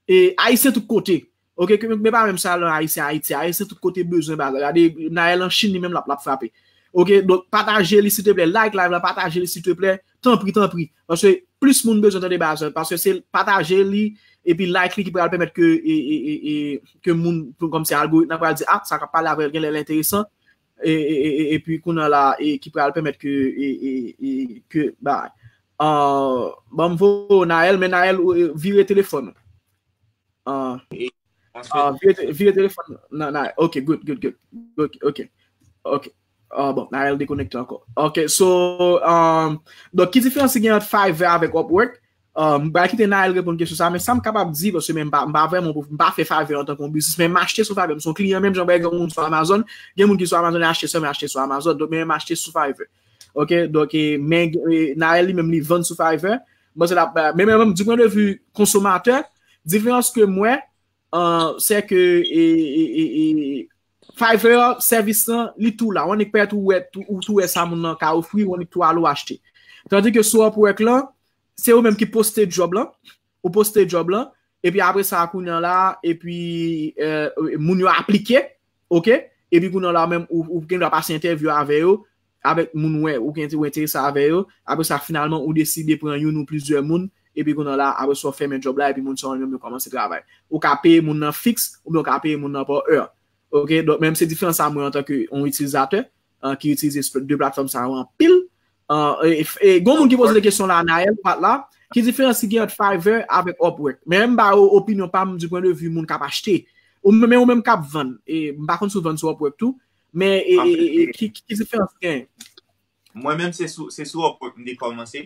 E Ayisyen tout kote. Ok, ke, men pa menm sa nan Ayisyen Ayiti, Ayisyen tout kote bezwen bagay. Gade, Naël an Chin, li menm l ap, l ap frape. Ok, donk pataje li silteplè, like live la, pataje li silteplè, tanpri, tanpri. Paske plis moun bezwen tande bagay sa, paske se pataje li, epi like li ki pral pèmèt ke, e, e, e, e, ke moun, kòmsi algoritm nan pral di, ah, sa k ap pale avè l genlè l enteresan, e, e, e, e, epi kounye a la, e, ki pral pèmèt ke, e, e, e, ke, bagay. Ah, ban m voye Naël, men Naël, e, vire telefòn ou. Ah, ah, vire, vire telefòn nan, nan, ok, good, good, good. Ok, ok. Ok. Ah, bon, Naël dekonekte ankò. Ok, so, um, donk, ki diferans ki gen ant Fiverr avèk Upwork? Uh, m pral kite Naël reponn kesyon sa, men sa m kapab di, paske men m pa, m pa vrèman, m pa fè Fiverr antanke yon biznis, men m achte sou Fiverr, m se yon kliyan, menm jan gen moun sou Amazon, gen moun ki sou Amazon, e achte sèlman achte sou Amazon, donk men m achte sou Fiverr. Ok, donk, e, men e, Naël li menm li vann sou Fiverr, bon, se la, men, men, men, du point de vue konsomatè, diferans ke m wè, uh, se ke e, e, e, e, Fiverr, sèvis lan, li tou la. Ou annik pèt ou wè, tou, ou tou wè sa moun nan ka ofri, ou annik tou al ou achte. Tandi ke sou Upwork lan, se ou menm ki poste job lan, ou poste job lan, epi apre sa, kounye an la, epi e, moun yo aplike, ok? Epi kounye an la menm, ou, ou gen dwa pase entèvyou avè yo, avèk moun wè, ou gen ou enterese avè yo, apre sa, finalman, ou deside pran youn ou plizyè moun, epi kounye an la, apre sa, ou fèmen job la, epi moun sa yo menm yo kòmanse travay. Ou ka peye moun nan fiks, oubyen ou ka peye moun nan pa è. Ok, donk menm se diferans sa mwen antanke yon itilizatè uh, ki itilize de platfòm sa yo anpil. Uh, e, e, gon moun ki poze de kesyon la, Naël, ou pa t la, ki diferans ki gen ant Fiverr avèk Upwork? Men m ba yo opinyon pa m du point de vue moun k ap achte. Ou men ou menm k ap vann. E, m pa konn si w vann sou Upwork tou, men e, e, e, e, ki, ki diferans ki gen? Mwen menm se sou, se sou Upwork m te kòmanse.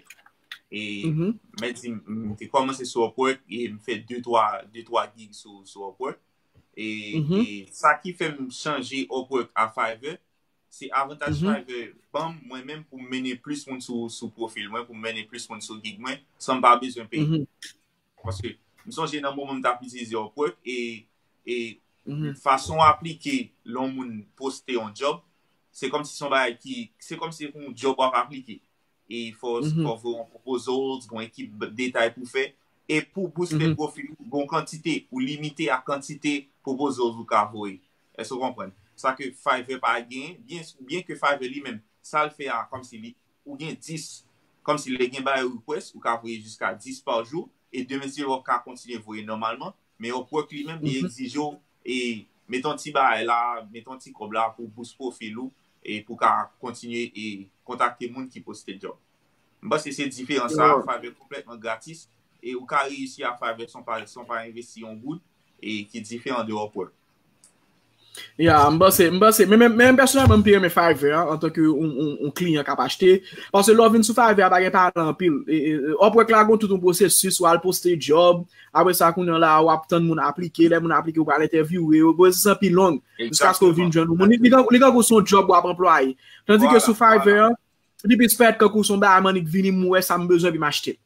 E, mm -hmm. Mwen di, m te kòmanse sou Upwork e m fè de twa, de twa gig sou, sou Upwork. E, mm -hmm. E sa ki fè m chanje Upwork a Fiverr, se avantaj mm -hmm. Fiverr ban m, mwen menm pou m mennen plis moun sou, sou pwofil mwen, pou m mennen plis moun sou gig mwen, san m pa bezwen peye. Mm -hmm. Paske m sonje nan moman m t ap itilize Upwork, e, e mm -hmm. Fason w aplike lè yon moun poste yon job, se kòmsi se yon bagay ki, se kòmsi se yon job w ap aplike. E fò, mm -hmm. Fò voye yon proposals, gon ekip detay pou fè. E pou booste mm -hmm. Pwofil ou, gon kantite, ou limite a kantite proposals ou ka voye. Èske w konprann? Sa ke Fiverr pa gen, byen, byen ke Fiverr li menm, sa l fè a, kòmsi li, ou gen dis, kòmsi lè gen bagay request, ou ka voye jiska dis pa jou, e demen si w ka kontinye voye nòmalman, men Upwork li menm, li egzije w, e met yon ti bagay la, met yon ti kòb la pou boost pwofil ou, e pou ka kontinye e kontakte moun ki poste job. M panse se diferans sa, Fiverr konplètman gratis, e ou ka reyisi a Fiverr san pa, san pa envesti yon goud, e ki diferan de Upwork. Ya, m panse, m panse, men, men, men pèsonèlman, m pi renmen Fiverr an, antanke yon, yon, yon kliyan k ap achte. Paske lè w vin sou Fiverr a, pa gen pale anpil. E, e, Upwork la, gon tout yon pwosesis, w al poste job, apre sa, kounye an la, w ap tann moun aplike, lè moun aplike, ou pral entèvyouwe yo, pwosesis lan pi long, jiskaske w vin jwenn yon moun. Li, li, li tankou se yon job w ap anplwaye. Tandi ke sou Fiverr an, li plis parèt tankou se yon bagay m annik vini, m wè sa m bezwen, epi m achte l.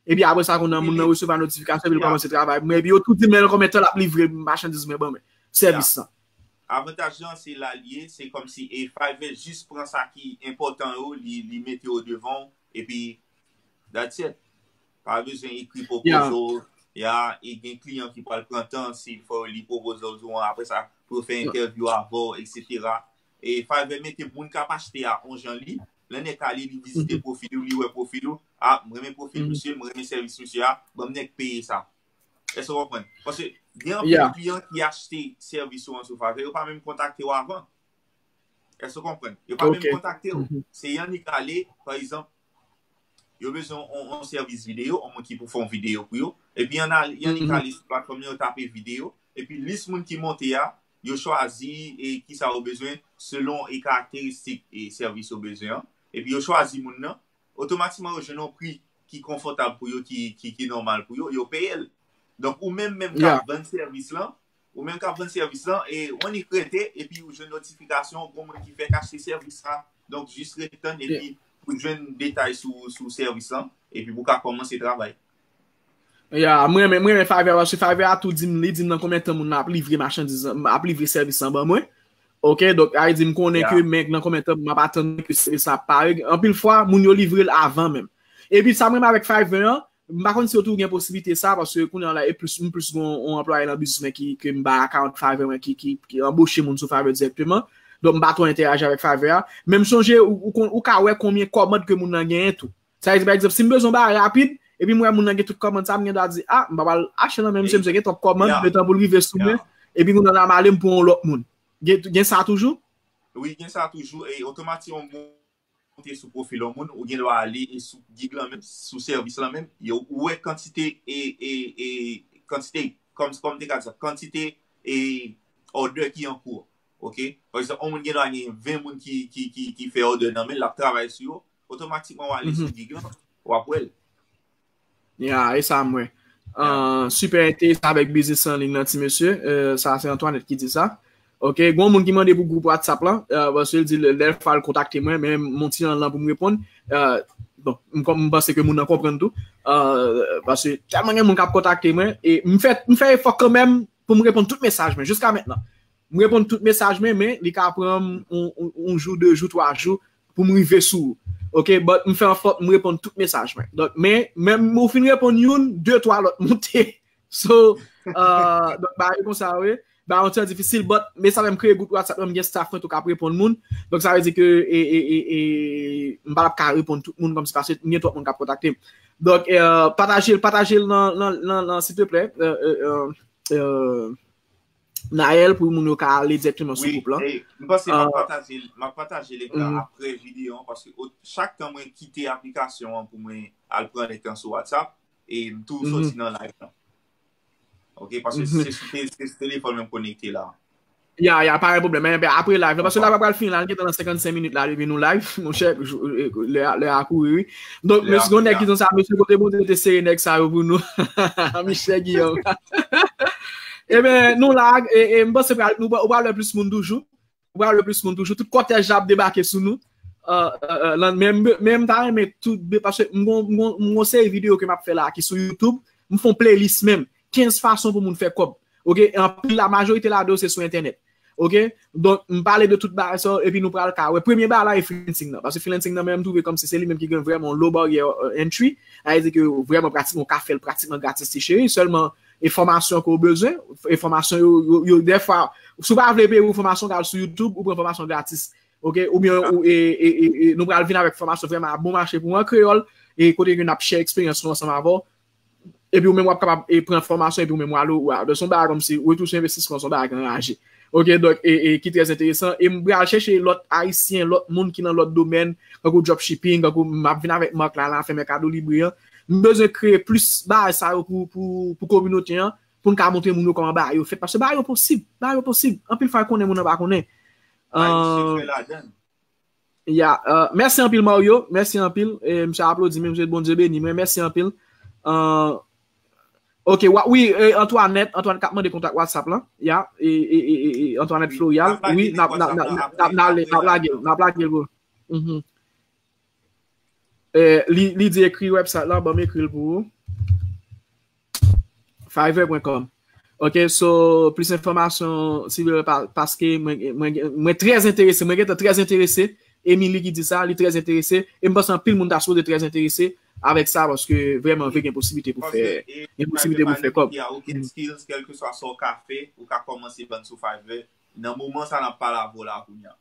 Epi apre sa, kounye a moun nan resevwa notifikasyon, epi l kòmanse travay pou mwen. Epi yo tou di m, men nan konbyen tan l ap livre machandiz mwen ban mwen, sèvis lan. Avantaj lan, se la l ye, se kòmsi e Fiverr jis pran sa ki enpòtan yo, li, li mete yo devan w, epi that's it. Pa bezwen ekri proposal, ya, e gen kliyan ki pral pran tan, si l fè yo li proposal ou an, apre sa, pou yo fè entèvyou avè w, etsetera. E Fiverr mete moun k ap achte a yon jan li, lè nèg ale, li vizite pwofil ou, li wè pwofil ou, a, m renmen pwofil misye, m renmen sèvis misye a, ban m nèg peye sa. Èske w konprann? Paske gen anpil kliyan ki achte sèvis ou an sou Fiverr, yo pa menm kontakte w avan. Èske w konprann? Yo pa menm kontakte w. Se Yannick ale, pa egzanp, yo bezwen yon, yon sèvis videyo, yon moun ki pou fè yon videyo pou yo. Epi Yannick ale sou platfòm nan, yo tape videyo. Epi lis moun ki monte a, yo chwazi e kisa yo bezwen selon e karakteristik e sèvis yo bezwen an. Epi yo chwazi moun nan, otomatikman yo jwenn yon pri ki konfòtab pou yo, ki, ki, ki nòmal pou yo, yo peye l. Donk, ou menm, menm k ap vann sèvis lan, ou menm k ap vann sèvis lan, e w annik rete, epi ou jwenn notifikasyon, gon moun ki fèk achte sèvis la. Donk, jis ret tann, epi pou jwenn detay sou, sou sèvis lan, epi pou ka kòmanse travay. Ya, mwen renmen, mwen renmen Fiverr, paske Fiverr a tou di m, li di m nan konbyen tan moun nan ap livre machandiz lan, ap livre sèvis lan ban mwen. Ok, donk, sa vle di m konnen ke men nan konbyen tan m ap atann ke sèvis la ap pare. Anpil fwa, moun yo livre l avan menm. Epi sa m renmen avèk Fiverr an, m pa konn si yo tou gen posiblite sa, paske kounye a la, e plis, m plis gen yon anplwaye nan biznis mwen ki, ke m bay account Fiverr mwen ki, ki, ki anboche moun sou Fiverr dirèkteman. Donk, m pa twò entèyaji avèk Fiverr a. Men m sonje, ou, ou, ou ka wè konbyen kòmand ke moun nan genyen tou. Sa vle di, pa egzanp, si m bezwen yon bagay rapid, epi m wè moun nan gen tout kòmand sa, m gen dwa di, a, m pa pral achte nan men misye, misye gen twòp kòmand, letan pou l rive sou mwen, epi kounye a la m ale m pran yon lòt moun. Gen, gen sa toujou? Wi, gen sa toujou, e otomatik yon moun monte sou pwofil yon moun, ou gen dwa ale e sou gig lan menm, sou sèvis lan menm, yo, ou wè kantite e, e, e, kantite, kòm, kòm te ka di sa, kantite e order ki an kou. Ok? Pa egzanp, yon moun gen dwa gen ven moun ki, ki, ki, ki fè order nan men l, l ap travay sou yo, otomatikman w ale sou gig lan, w ap wè l. Ya, e sa m wè. An, super enteresan avèk biznis an liy nan, ti mesye. Euh, sa se Antoinette ki di sa. Ok, gen yon moun ki mande pou gwoup WhatsApp lan, euh, paske l di lè, lè fwa l kontakte mwen, men m on ti jan lan pou m reponn. Euh, bon, m, m panse ke moun nan konprann tou. Euh, paske tèlman gen moun k ap kontakte mwen, e m fè, m fè efò kanmenm pou m reponn tout mesaj mwen, jiska mentnan. M reponn tout mesaj mwen, men li ka pran m yon, yon, yon jou, de jou, twa jou pou m rive sou ou. Ok, but m fè anfòt m reponn tout mesaj mwen. Donk, men, menm ou fin reponn youn, de, twa lòt moute. So, euh, donk, bagay konsa, wi. Bagay yon ti jan difisil, but, men sa menm kreye gwoup WhatsApp, menm gen staff mwen tou k ap reponn moun. Donk, sa vle di ke, e, e, e, e, m pa t ap ka reponn tout moun kòmsi paske m gen twòp moun k ap kontakte m. Donk, euh, pataje l, pataje l nan, nan, nan, nan, silteplè. Euh, euh, euh, euh, Naël pou moun yo ka ale dirèkteman sou gwoup lan. M panse m ap pataje l, m ap pataje link la apre videyo an, paske o- chak tan mwen kite aplikasyon an pou mwen al pran link lan sou WhatsApp, e m tou soti nan live lan. Ok, paske se sou te- se sou telefòn mwen m konekte la. Ya, ya, pa gen pwoblèm. Men, men apre live la, paske live la pral fini la, nou gentan nan senkannsenk minit la depi nou live, monchè, jou- e, lè a- lè a kouri, wi. Donk, mesye, gon nèg ki di sa, mesye, kote Bondye te sere nèg sa yo pou nou? Michel Guillaume. Ebyen, nou la, e, e m panse pral- nou- ou pral wè plis moun toujou. Ou pral wè plis moun toujou. Tout kòtèj la ap debake sou nou. Euh, euh, euh, lan- men, men m ta renmen tout, paske m gon- m gon- m gon seri videyo ke m ap fè la ki sou YouTube. M fè yon playlist menm. Kenz fason pou moun fè kòb. Ok? E anpil la, majorite ladan yo se sou entènèt. Ok? Donk, m pale de tout bagay sa yo, epi nou pral ka wè. Premye bagay la e freelancing nan. Paske freelancing nan menm m twouve kòmsi se li menm ki gen vrèman low barrier, euh, entry. Sa vle di ke vrèman pratikman ou ka fè l pratikman gratis ti cheri. Sèlman enfòmasyon ke w bezwen, enfòmasyon yo, yo, yo dèfwa, si w pa vle peye pou fòmasyon, w ka al sou YouTube, ou pran fòmasyon gratis. Ok? Oubyen ou, e, e, e, e, nou pral vin avèk fòmasyon vrèman a bon mache pou w an kreyòl, e kote ke n ap share eksperyans nou ansanm avè w. Epi ou menm w ap kapab, e, pran fòmasyon, epi ou menm w al, w al. Se yon bagay kòmsi retou sou envestisman, se yon bagay ki anraje. Ok, donk, e, e, ki trè enteresan. E m pral chèche lòt Ayisyen, lòt moun ki nan lòt domèn, tankou dropshipping, tankou m ap vin avèk Marc la, la fè Mercado Libre an. M bezwen kreye plis bagay sa yo pou, pou, pou kominote an, pou n ka montre moun yo kòman bagay yo fèt. Paske bagay yo posib, bagay yo posib. Anpil fwa, konnen moun nan pa konnen. Ayisyen fè ladan. Ya, euh, mèsi anpil, Mario. Mèsi anpil. E, misye aplodi, men misye Bondye beni mwen. Mèsi anpil. Euh, ok, wa- wi, e, Antoinette, Antoinette k ap mande kontak WhatsApp lan. Ya, e, e, e, e, e, Antoinette Florial. Wi, n ap, n ap, n ap, n ap, n ap lage l, n ap lage l, bro. Mhm. E, li, li di ekri website lan, ban m ekri l pou ou. Fiverr point com. Ok, so, plis enfòmasyon, silvouplè, pa- paske mwen, mwen, mwen trè enterese, mwen gentan trè enterese. Emily ki di sa, li trè enterese. E m panse anpil moun ta sipoze trè enterese avèk sa, paske vrèman vre gen posiblite pou fè, gen posiblite pou fè kòb. Fiverr pa limite a okenn skills, kèlkeswa sa w ka fè, ou ka kòmanse vann sou Fiverr. Nan moman sa n ap pale avè w la kounye a.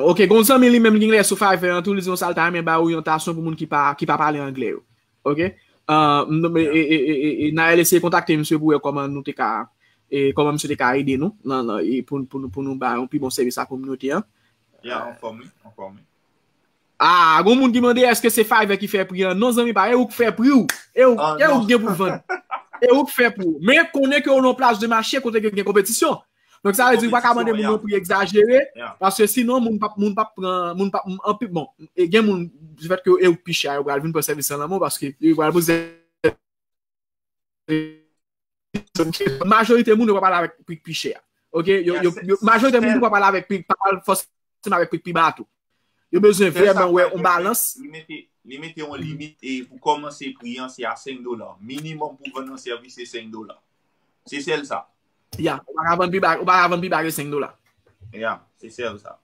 Ok, gon zanmi li menm ki genlè sou Fiverr an tou, li di yon sa l ta renmen bay oryantasyon pou moun ki pa, ki pa pale anglè yo. Ok? Euh, m- e, e, e, e, e, Naël eseye kontakte misye pou wè kòman nou te ka, e kòman misye te ka ede nou nan, nan, e pou, pou, nou- pou nou bay yon pi bon sèvis a kominote an. Ya, anfòm, wi, anfòm, wi. Ah, gon moun ki mande èske se Fiverr ki fè pri an? Non, zanmi pa, e ou k fè pri w. E ou, e ou k gen pou vann. E ou k fè pri w. Men konnen ke ou nan yon plas de mache kote ke gen konpetisyon. Donk, sa vle di, ou pa ka mande moun yon pri egzajere, paske sinon, moun p ap, moun p ap pran, moun p ap, anpil, bon, e gen moun, difèt ke e ou k pi chè, yo pral vin pran sèvis lan nan men w, paske yo pral poze. Majorite moun, yo pa pale avèk pri k pi chè a. Ok? Yo, yo, yo, majorite moun, yo pa pale avèk pri, pa pale fòseman avèk pri k pi ba tou. Yo bezwen vrèman wè yon balans. Li mete, li mete yon limit e pou kòmanse pri an, se a senk dola. Minimòm pou vann yon sèvis, se senk dola. Se sèl sa. Ya, ou pa ka vann pi ba, ou pa ka vann pi ba ke senk dola. Ya, se sèl sa.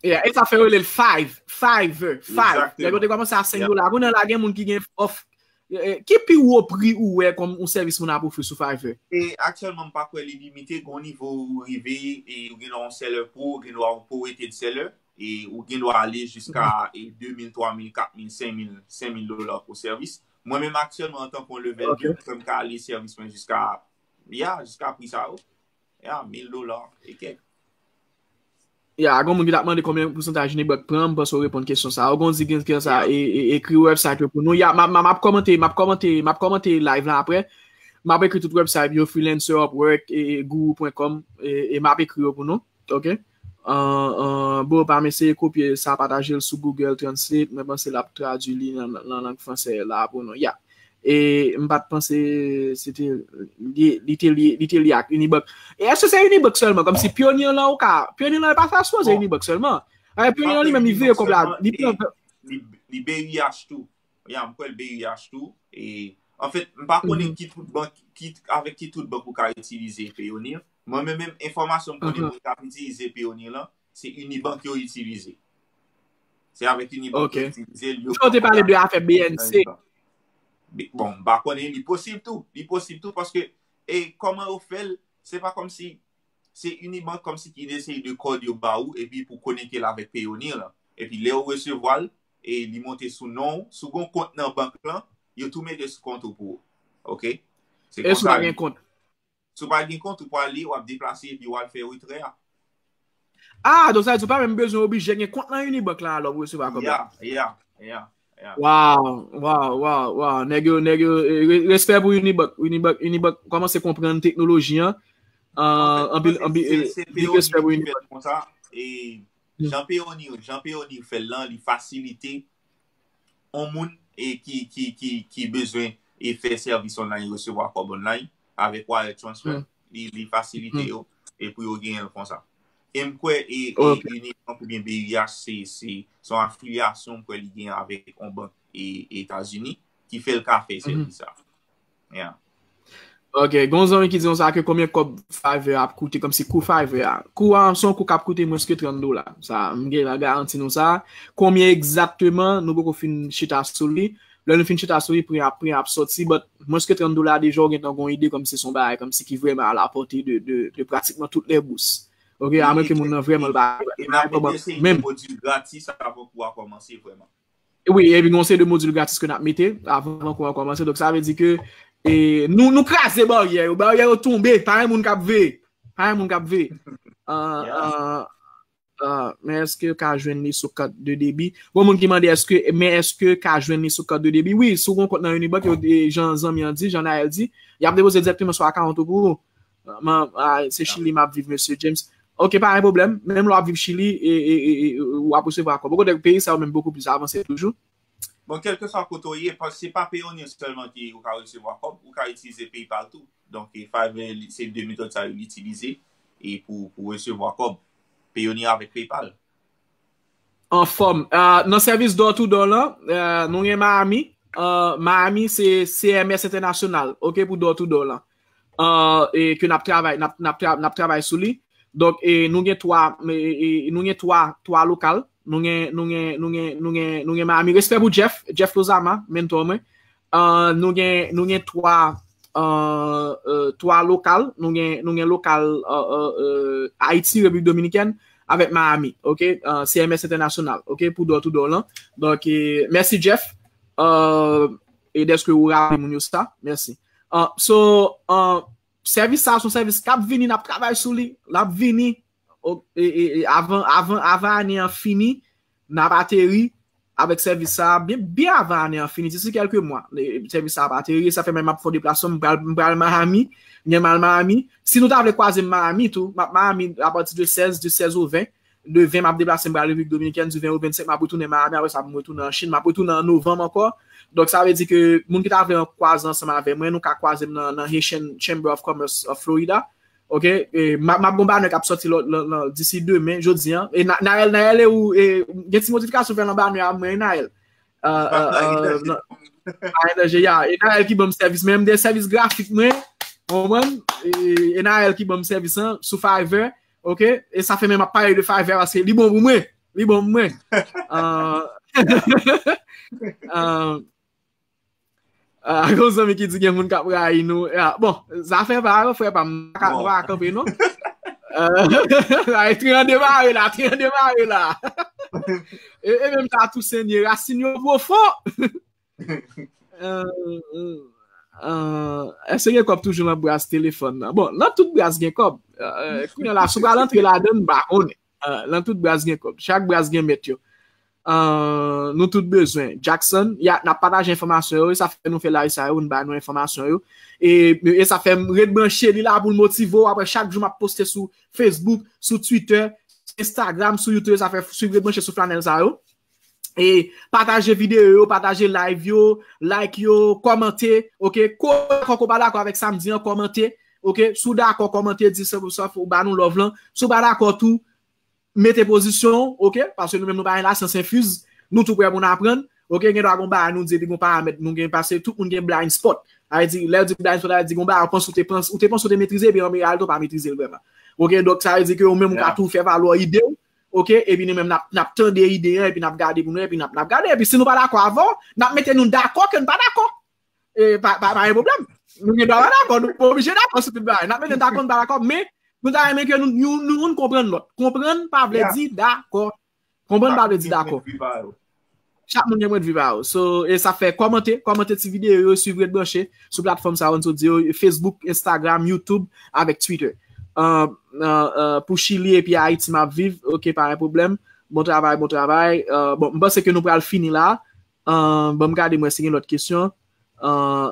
Ya, e sa fè yo rele l Five, Fiverr, Five. Lè yo te kòmanse a senk dola. Kounye a la, gen moun ki gen òf. E, e, ki pi wo pri ou wè kòm yon sèvis moun ap ofri sou Fiverr? E aktyèlman, m pa kwè li limite. Gon nivo ou rive, e ou gen dwa yon seller pro, ou gen dwa yon prorated seller, e ou gen dwa ale jiska, e de mil, twa mil, kat mil, senk mil, senk mil dola pou sèvis. Mwen menm aktyèlman, antanke yon level de, mwen ka ale sèvis mwen jiska, ya, jiska pri sa yo. Ya, mil dola e kèk. Ya, gon moun ki t ap mande konbyen pousantaj Nebot pran, m panse w reponn kesyon sa. Ou gon di gen, gen sa, e, e, ekri website yo pou nou. Ya, m ap, m ap, m ap kòmante, m ap kòmante, m ap kòmante live la apre. M ap ekri tout website yo, Freelancer, Upwork, e, e, Guru point com, e, e m ap ekri yo pou nou. Ok? An, an, bro, pa m eseye kopye sa, pataje l sou Google Translate. Mwen panse l ap tradui li nan, nan, nan lang fransè la pou nou. Ya. E m pa t panse se te li, li te li, li te li ak Unibank. E èske se Unibank sèlman? Kòmsi Pioneer lan ou ka, Pioneer lan pa ta sipoze Unibank sèlman. Alè, Pioneer lan li menm li vire kòb la. Li pran li, li B U H tou. Ya, m kwè l B U H tou. E, anfèt, m pa konnen ki tout bank, ki, avèk ki tout bank ou ka itilize Pioneer. Mwen menm, menm enfòmasyon m konnen moun k ap itilize Pioneer lan, se Unibank yo itilize. Se avèk Unibank yo itilize l. Yo pran kòb la. Sa w te pale de afè B N C. Bon, m pa konnen, li posib tou. Li posib tou paske, e, kòman yo fè l, se pa kòmsi se Unibank kòmsi ki eseye de kòd yo ba ou epi pou konekte l avèk Payoneer lan. Epi lè ou resevwa l, e li monte sou non w, si w gen yon kont nan bank lan, yo tou mete sou kont ou pou ou. Oke? Se konsa. E si w pa gen kont? Si w pa gen kont, ou prale, w ap deplase epi w al fè retrè a. Ah, donk sa vle di ou pa menm bezwen oblije gen kont nan Unibank la alò pou resevwa kòb la. Yeah, yeah, yeah. Wow, wow, wow, wow. Nèg yo, nèg yo, eh, re- respè pou Unibank. Unibank, Unibank kòmanse konprann teknoloji an. Ah, anpil, anpil, eh, big respè pou Unibank. Konsa, e jan Payoneer, jan Payoneer fè l lan, li fasilite yon moun e ki, ki, ki, ki bezwen e fè sèvis online, resevwa kòb online avèk wire transfer, li, li fasilite yo e pou yo genyen l konsa. E m kwè e, e Unibank oubyen B U H se, se, se yon afilyasyon m kwè li gen avèk yon bank e Etazini ki fè l ka fè sèvis sa. Yeah. Ok, gon zanmi ki di nou sa ke konbyen kòb Fiverr ap koute, kòmsi kou Fiverr a. Kou a, se yon kou k ap koute mwens ke trant dola. Sa, m gen la garanti nou sa. Konbyen egzakteman, nou poko fin chita sou li. Lè nou fin chita sou li, pri a, pri a ap sòti, but mwens ke trant dola deja, ou gentan gon ide kòmsi se yon bagay, kòmsi ki vrèman a la pòte de, de, de pratikman tout lè bous. Ok, a mwen ke moun nan vrèman l pa, e n ap eseye de modil gratis avan kou a kòmanse vrèman. Wi, epi gon seri de modil gratis ke n ap mete avan kou a kòmanse. Donk, sa vle di ke e, nou, nou kraze baryè yo. Baryè yo tonbe. Pa gen moun k ap veye. Pa gen moun k ap veye. Ah, ah, ah, men èske yo ka jwenn li sou kat de debi? Gon moun ki mande èske, men èske ka jwenn li sou kat de debi? Wi, si w gon kont nan Unibank, yo, e, jan zanmi an di, jan Naël di, y ap depoze dirèkteman sou akawont ou pou ou. Man, ah, se Chili m ap viv, mesye James. Ok, pa gen pwoblèm. Menm lè w ap viv Chili, e, e, e, e, w ap resevwa kòb. Okontrè, peyi sa yo menm bokou plis avanse toujou. Bon, kèlkeswa kote w ye, paske se pa Payoneer sèlman ke ou ka resevwa kòb, ou ka itilize PayPal tou. Donk, e, Fiverr, li, se de metòd sa yo li itilize e pou, pou resevwa kòb. Payoneer avèk PayPal. Anfòm. Ah, nan sèvis door to door lan, ah, nou gen Miami. Ah, Miami se C M S International, ok, pou door to door lan. Ah, e ke n ap travay, n ap, n ap tra- n ap travay sou li. Donk, e, nou gen twa, e, e, nou gen twa, twa lokal. Nou gen, nou gen, nou gen, nou gen, nou gen Miami. Respè pou Jeff, Jeff Lozama, mentor mwen. Ah, nou gen, nou gen twa, ah, euh, twa lokal. Nou gen, nou gen lokal, euh, euh, euh, Ayiti, Repiblik Dominikèn, avèk Miami, ok? Ah, C M S International, ok? Pou door to door lan. Donk, e, mèsi Jeff, euh, e dèske ou raple moun yo sa. Mèsi. Ah, so, ah, sèvis sa a se yon sèvis k ap vini, n ap travay sou li, l ap vini, o, e, e, e, avan, avan, avan ane an fini, n ap ateri avèk sèvis sa a, byen, byen avan ane an fini, disi kèlke mwa, e, sèvis sa a ap ateri, sa fè menm m ap fè yon deplasman, m pral, m pral Miami, m gen m al Miami. Si nou ta vle kwaze m Miami tou, m ap Miami apati de sèz, de sèz au ven, de ven, m ap deplase, m pral Repiblik Dominikèn, di ven au vennsenk, m ap retounen Miami, apre sa, m retounen an Chin, m ap retounen an novanm ankò. Donk, sa vle di ke moun ki ta vle kwaze ansanm avè mwen, nou ka kwaze m nan, nan Haitian Chamber of Commerce of Florida. Ok? E, m ap, m ap gon banner k ap sòti lò, lò, lò, disi demen, jodi an. E Na- Naël, Naël, e ou, e, gen ti modifikasyon fè nan banner a mwen, Naël. Euh, euh, euh, nan- pa gen danje, ya. E Naël ki ban m sèvis, men m gen sèvis grafik mwen, konprann? E, e Naël ki ban m sèvis an, sou Fiverr, ok? E sa fè menm ap pale de Fiverr, paske li bon pou mwen. Li bon pou mwen. Euh, euh, ah, gon zanmi ki di gen moun k ap rayi nou. Ah, bon, zafè pa yo, frè pa m, m pa ka, m pa ka kanpe, non. Euh, ay, tren an demare la, tren an demare la. E, e menm sa tou, Senyè, rasin yo pwofon. Euh, euh, euh, èske gen kòb toujou nan bras telefòn nan? Bon, nan tout bras gen kòb. Euh, kounye a la, si w pral antre ladan l, m pa konnen. Euh, nan tout bras gen kòb. Chak bras gen mèt yo. Euh, nou tout bezwen. Jackson, ya, n ap pataje enfòmasyon yo, e sa fè nou fè live sa yo, nou ba nou enfòmasyon yo. E, e sa fè m ret branche, li la pou l motive w. Apre chak jou m ap poste sou Facebook, sou Twitter, Instagram, sou YouTube, sa fè swiv ret branche sou flanèl sa yo. E pataje videyo yo, pataje live yo, like yo, kòmante, ok? Ko dakò, ko pa dakò avèk sa m di an, kòmante, ok? Si w dakò, kòmante, di sa, sa, ou ba nou love lan. Si w pa dakò tou, mete pozisyon w, ok? Paske nou menm nou pa gen lasyans enfiz, nou tou prè pou n aprann, ok? Gen dwa gon bagay nou di epi gon paramèt, nou gen pase tout moun gen blind spot. Sa vle di, lè yo di blind spot, sa vle di gon bagay ou panse ou te panse, ou te panse ou te metrize, epi an reyalite ou pa metrize l vrèman. Ok, donk sa vle di ke ou menm ou ka tou fè valè ide w, ok, epi nou menm n ap, n ap tande ide an, epi n ap gade pou nou, epi n ap, n ap gade, epi si nou pa dakò avè w, n ap mete nou dakò ke n pa dakò. E, pa, pa, pa gen pwoblèm. Nou gen dwa pa dakò, nou pa oblije dakò sou tout bagay. N ap mete dakò, nou pa dakò, men nou ta renmen ke nou, nou, nou youn konprann lòt. Konprann pa vle di dakò. Konprann pa vle di dakò. Chak moun gen pwendvi pa yo. So, e sa fè kòmante, kòmante ti videyo yo, swiv Ret Branche sou platfòm sa yo, n sot di yo, Facebook, Instagram, YouTube, avèk Twitter. Uh, uh, uh, pou Chili epi Ayiti, m ap viv, ok, pa gen pwoblèm. Bon travay, bon travay. Uh, bon, m panse ke nou pral fini la. Uh, bon, m gade mwen si gen lòt kesyon. Uh,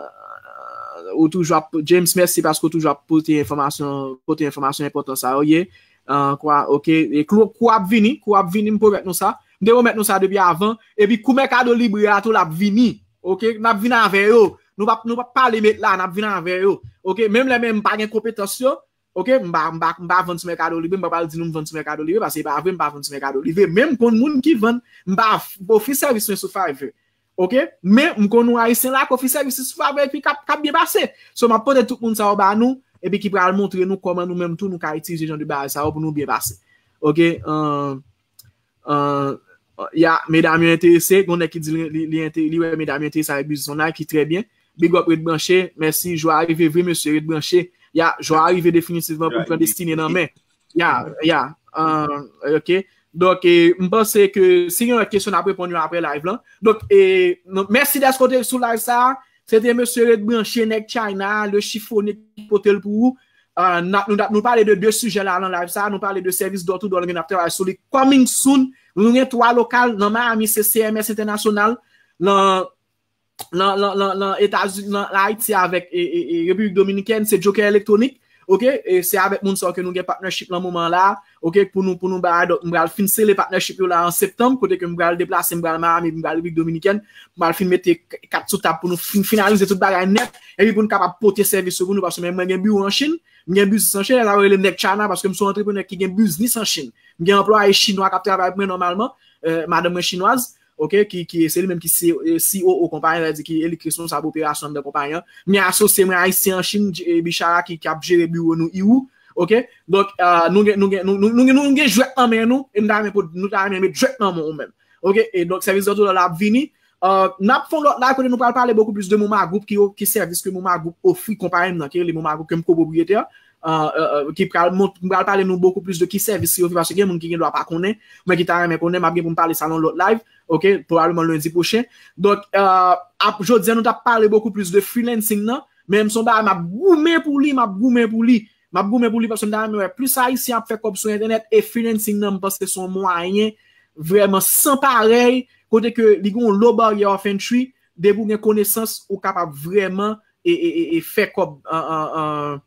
ou toujou ap, James, mèsi paske ou toujou ap pote enfòmasyon, pote enfòmasyon enpòtan sa yo ye. Uh, kwa, ok. E kou, kou ap vini, kou ap vini, m pwomèt nou sa. M te pwomèt nou sa depi avan. Epi kou Mercado Libre a tou l ap vini. Ok, n ap vin avè yo. Nou p ap, nou p ap pale met la, n ap vin avè yo. Ok, menm lè menm m pa gen konpetans yo, ok, m pa, m pa, m pa vann sou Mercado Libre, m pa pral di nou m vann sou Mercado Libre, paske se pa vre, m pa vann sou Mercado Libre. Men m konn moun ki vann, m pa f-, ofri sèvis mwen sou Fiverr. Ok, men m konn yon Ayisyen la k ofri sèvis li sou Fiverr epi k ap, k ap byen pase. So, m ap pote tout moun sa yo ba nou, epi ki pral montre nou kòman nou menm tou nou ka itilize jan de bagay sa yo pou nou byen pase. Ok, uh, Uh, ya, medam yo enterese, gon nèg ki di li, li, li, ente- li wè medam yo enterese avèk biznis online, ki trè byen. Big up Ret Branche, mèsi, jou a rive vre mesye, Ret Branche. Ya, jou a rive definitivman pou n pran destine nan men. Ya, ya, uh, ok. Donk, e, m panse ke si gen lòt kesyon, n ap reponn yo apre live lan. Donk, e, non, mèsi dèske w te sou live sa a. Se te mesye Ret Branche, nèg China, le chiffonier ki pote l pou ou. Uh, n ap, nou, nou pale de de sijè la nan live sa, nou pale de sèvis door to door, nou gen ap travay sou li. Coming soon, nou gen twa lokal nan Miami, se C M S International, nan, nan, nan, nan, nan Etazini, nan Ayiti avèk e, e, e, Repiblik Dominikèn, se Joker Electronic. Ok, e se avèk moun sa ke nou gen partnership nan moman la. Ok, pou nou, pou nou bay, donk, m pral fin sele partnership yo la an septanm, kote ke m pral deplase, m pral Miami, m pral Repiblik Dominikèn, m pral fin mete k- kat sou tab pou nou fin finalize tout bagay nèt, epi pou nou kapab pote sèvis yo pou nou, paske mwen gen biwo an Chin, m gen biznis an Chin, sa yo rele m nèg China, paske m se yon antreprenè ki gen biznis an Chin. M gen anplwaye chinwa k ap travay pou mwen nòmalman, euh, madanm mwen chinwaz, ok, ki, ki se li menm ki C E O konpayi an, sa vle di ki e li ki responsab operasyon anndan konpayi an. M gen asosye mwen ayisyen an Chin, J- e Bichara ki, ki ap jere biwo nou Iwo, ok? Donk, euh, nou gen, nou gen, nou, nou, nou, nou gen jwèt nan men nou, e nou ta renmen pou, nou ta renmen met jwèt nan men ou menm. Ok, e donk sèvis dòtò la ap vini. Euh, n ap fè yon lòt live kote nou pral pale bokou plis de Moma Group ki, ki sèvis ke Moma Group ofri konpayi m nan, ki rele Moma Group ke m kopwopriyetè. Euh, euh, euh, ki pral mont, m pral pale nou bokou plis de ki sèvis yo ofri, paske gen moun ki gen dwa pa konnen, men ki ta renmen konnen, m ap gen pou m pale sa nan lòt live, ok, pwobableman lendi pwochen. Donk, euh, ap, jodi a nou t ap pale bokou plis de freelancing nan, men m se yon bagay m ap goumen pou li, m ap goumen pou li. M ap goumen pou li paske m ta renmen wè plis Ayisyen ap fè kòb sou entènèt e freelancing nan, m panse se yon mwayen vrèman san parèy, kote ke li gen yon low barrier of entry, depi w gen konesans, ou kapab vrèman e, e, e, e fè kòb an, an, an,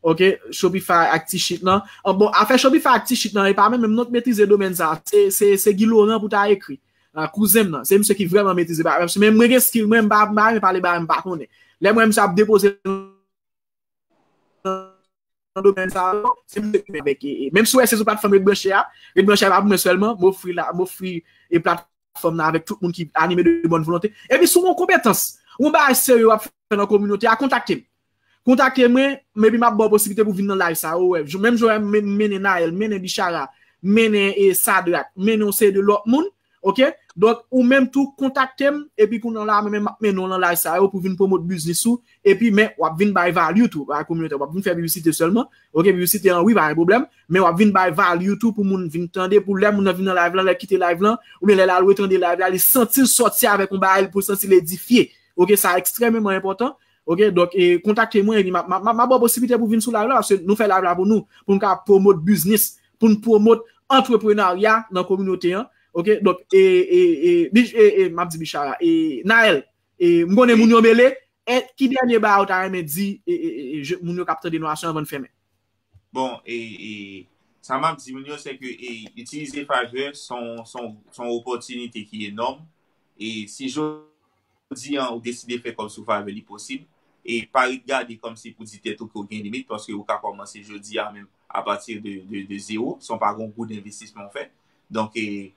ok, Shopify ak T-Shirt lan. An, bon, afè Shopify ak T-Shirt lan, e pa mwen menm non k metrize domèn sa. Se, se, se Guy Laurent pou ta ekri. Ah, kouzen m nan. Se misye ki vrèman metrize bagay. Men mwen gen skill mwen, m pa, m pa renmen pale bagay m pa konnen. Lè mwen misye ap depoze nan domèn sa yo, se misye ki avèk, e, e, menm si w wè se sou platfòm Red Branche a, Red Branche a pa pou mwen sèlman, m ofri la, m ofri e platfòm nan avèk tout moun ki anime de bòn volonte. Epi si w gen yon konpetans, yon bagay serye w ap fè nan kominote a, kontakte m. Kontakte mwen, epi m ap ba w posiblite pou vin nan live sa yo, wè. Menm jan m mennen Naël, mennen Bichara, mennen e Sadrak, mennen yon seri de lòt moun, ok? Donk, ou menm tou kontakte m, epi kounye a la, mwen menm m ap mennen w nan live sa yo pou vin pwomot biznis ou, epi men w ap vin bay value tou, bay kominote, w ap vin fè piblisite sèlman, ok? Piblisite an wi, pa gen pwoblèm, men w ap vin bay value tou pou moun vin tande, pou lè moun nan vin nan live lan, lè kite live lan, oubyen lè l al retande live la, li santi l sòti avèk yon bagay pou l santi l edifye, ok? Sa ekstrèmeman enpòtan, ok? Donk, e, kontakte mwen, epi m ap, m ap, m ap, m ap ba w posiblite pou vin sou live la, paske nou fè live la pou nou, pou nou ka pwomot biznis, pou nou pwomot antreprenarya nan kominote an. Ok, donk, e, e, e, Bich- e, e, m ap di Bichara, e, Naël, e, m konnen moun yo mele, e, ki dènye bagay ou ta renmen di, e, e, e, e, je- moun yo k ap tande nou aswè anvan n fèmen? Bon, e, e, sa m ap di moun yo, se ke, e, itilize Fiverr, se yon, se yon, se yon opòtinite ki enòm. E si jodi an ou deside fè kòb sou Fiverr, li posib. E pa ret gade kòmsi pou di tèt ou ke w gen limit, paske ou ka kòmanse jodi a menm apati de, de, de zewo, san w pa gen yon goud envestisman w fè. Donk, e,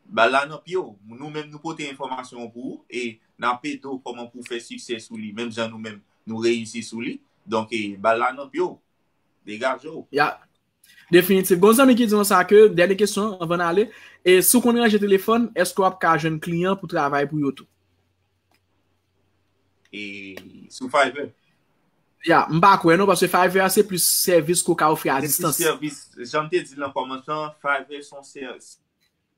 bal la nan pye w. Nou menm, nou pote enfòmasyon an pou ou, e n ap ede w kòman pou w fè siksè sou li, menm jan nou menm, nou reyisi sou li. Donk, e, bal la nan pye w. Degaje w. Ya. Definitif. Gon zanmi ki di nou sa ke, dènye kesyon, anvan n ale, e si w konn ranje telefòn, èske w ap ka jwenn kliyan pou travay pou yo tou? E sou Fiverr? Ya, m pa kwè non, paske Fiverr a se plis sèvis ke w ka ofri a distans. Se plis sèvis. Jan m te di l nan kòmansman, Fiverr se yon sè-,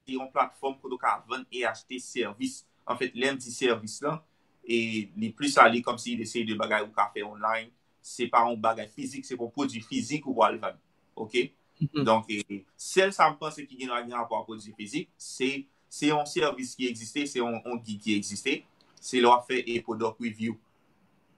se yon platfòm kote w ka vann e achte sèvis. Anfèt, lè m di sèvis lan, e li plis ale kòmsi de seri de bagay ou ka fè online. Se pa yon bagay fizik, se pa yon pwodui fizik ou pral vann. Oke? Donk, e, sèl sa m panse ki gen dwa gen rapò a pwodui fizik, se, se yon sèvis ki egziste, se yon, yon gig ki egziste, se lè w ap fè e product review.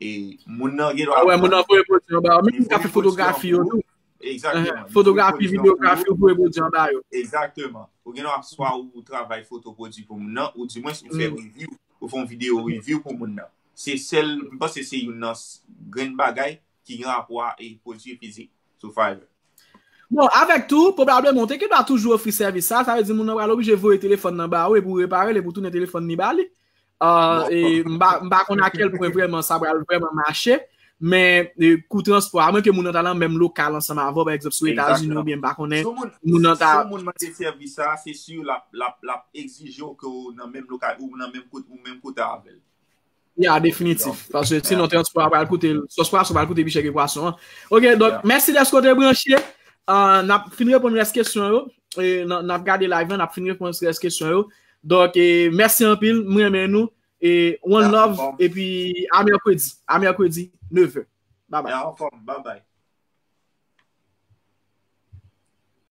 E moun nan gen dwa... Ah wè, moun nan voye pwodui anba yo. Menm ou ka fè fotografi yo tou. Egzakteman. Fotografi, videografi, ou voye pwodui anba yo. Egzakteman. Ou gen dwa swa ou travay foto pwodui pou moun nan, ou dimwens ou fè review, ou fè yon videyo review pou moun nan. Se sèl, m panse se youn nan s-, grenn bagay ki gen rapò a e pwodui fizik sou Fiverr. Bon, avèk tou, pwobableman, ou te gen dwa toujou ofri sèvis sa, sa vle di moun nan pral oblije voye telefòn nan ba ou epi ou repare l epi ou tounen telefòn ni ba li. Ah, e m pa, m pa konn a kèl pwen vrèman sa pral vrèman mache, men, e, kou transpò, amwen ke moun nan ta nan menm lokal ansanm avè w, pa egzanp, sou Etazini oubyen m pa konnen, moun nan ta... Si yon moun mande sèvis sa, se si l ap, l ap, l ap egzije w ke w nan menm lokal, ou nan menm kote, ou menm kote avè l. Ya, definitif. Paske sinon, transpò a pral koute, sòs pwason pral koute pi chè ke pwason an. Oke, donk, mèsi dèske w te branche. Ah, n ap fin reponn rès kesyon yo. E, n, n ap gade live lan, n ap fin reponn rès kesyon yo. Donk, e, mèsi anpil, m renmen nou. E, one love, epi a mèkredi. A mèkredi, nevè. Bye bye. Bye bye.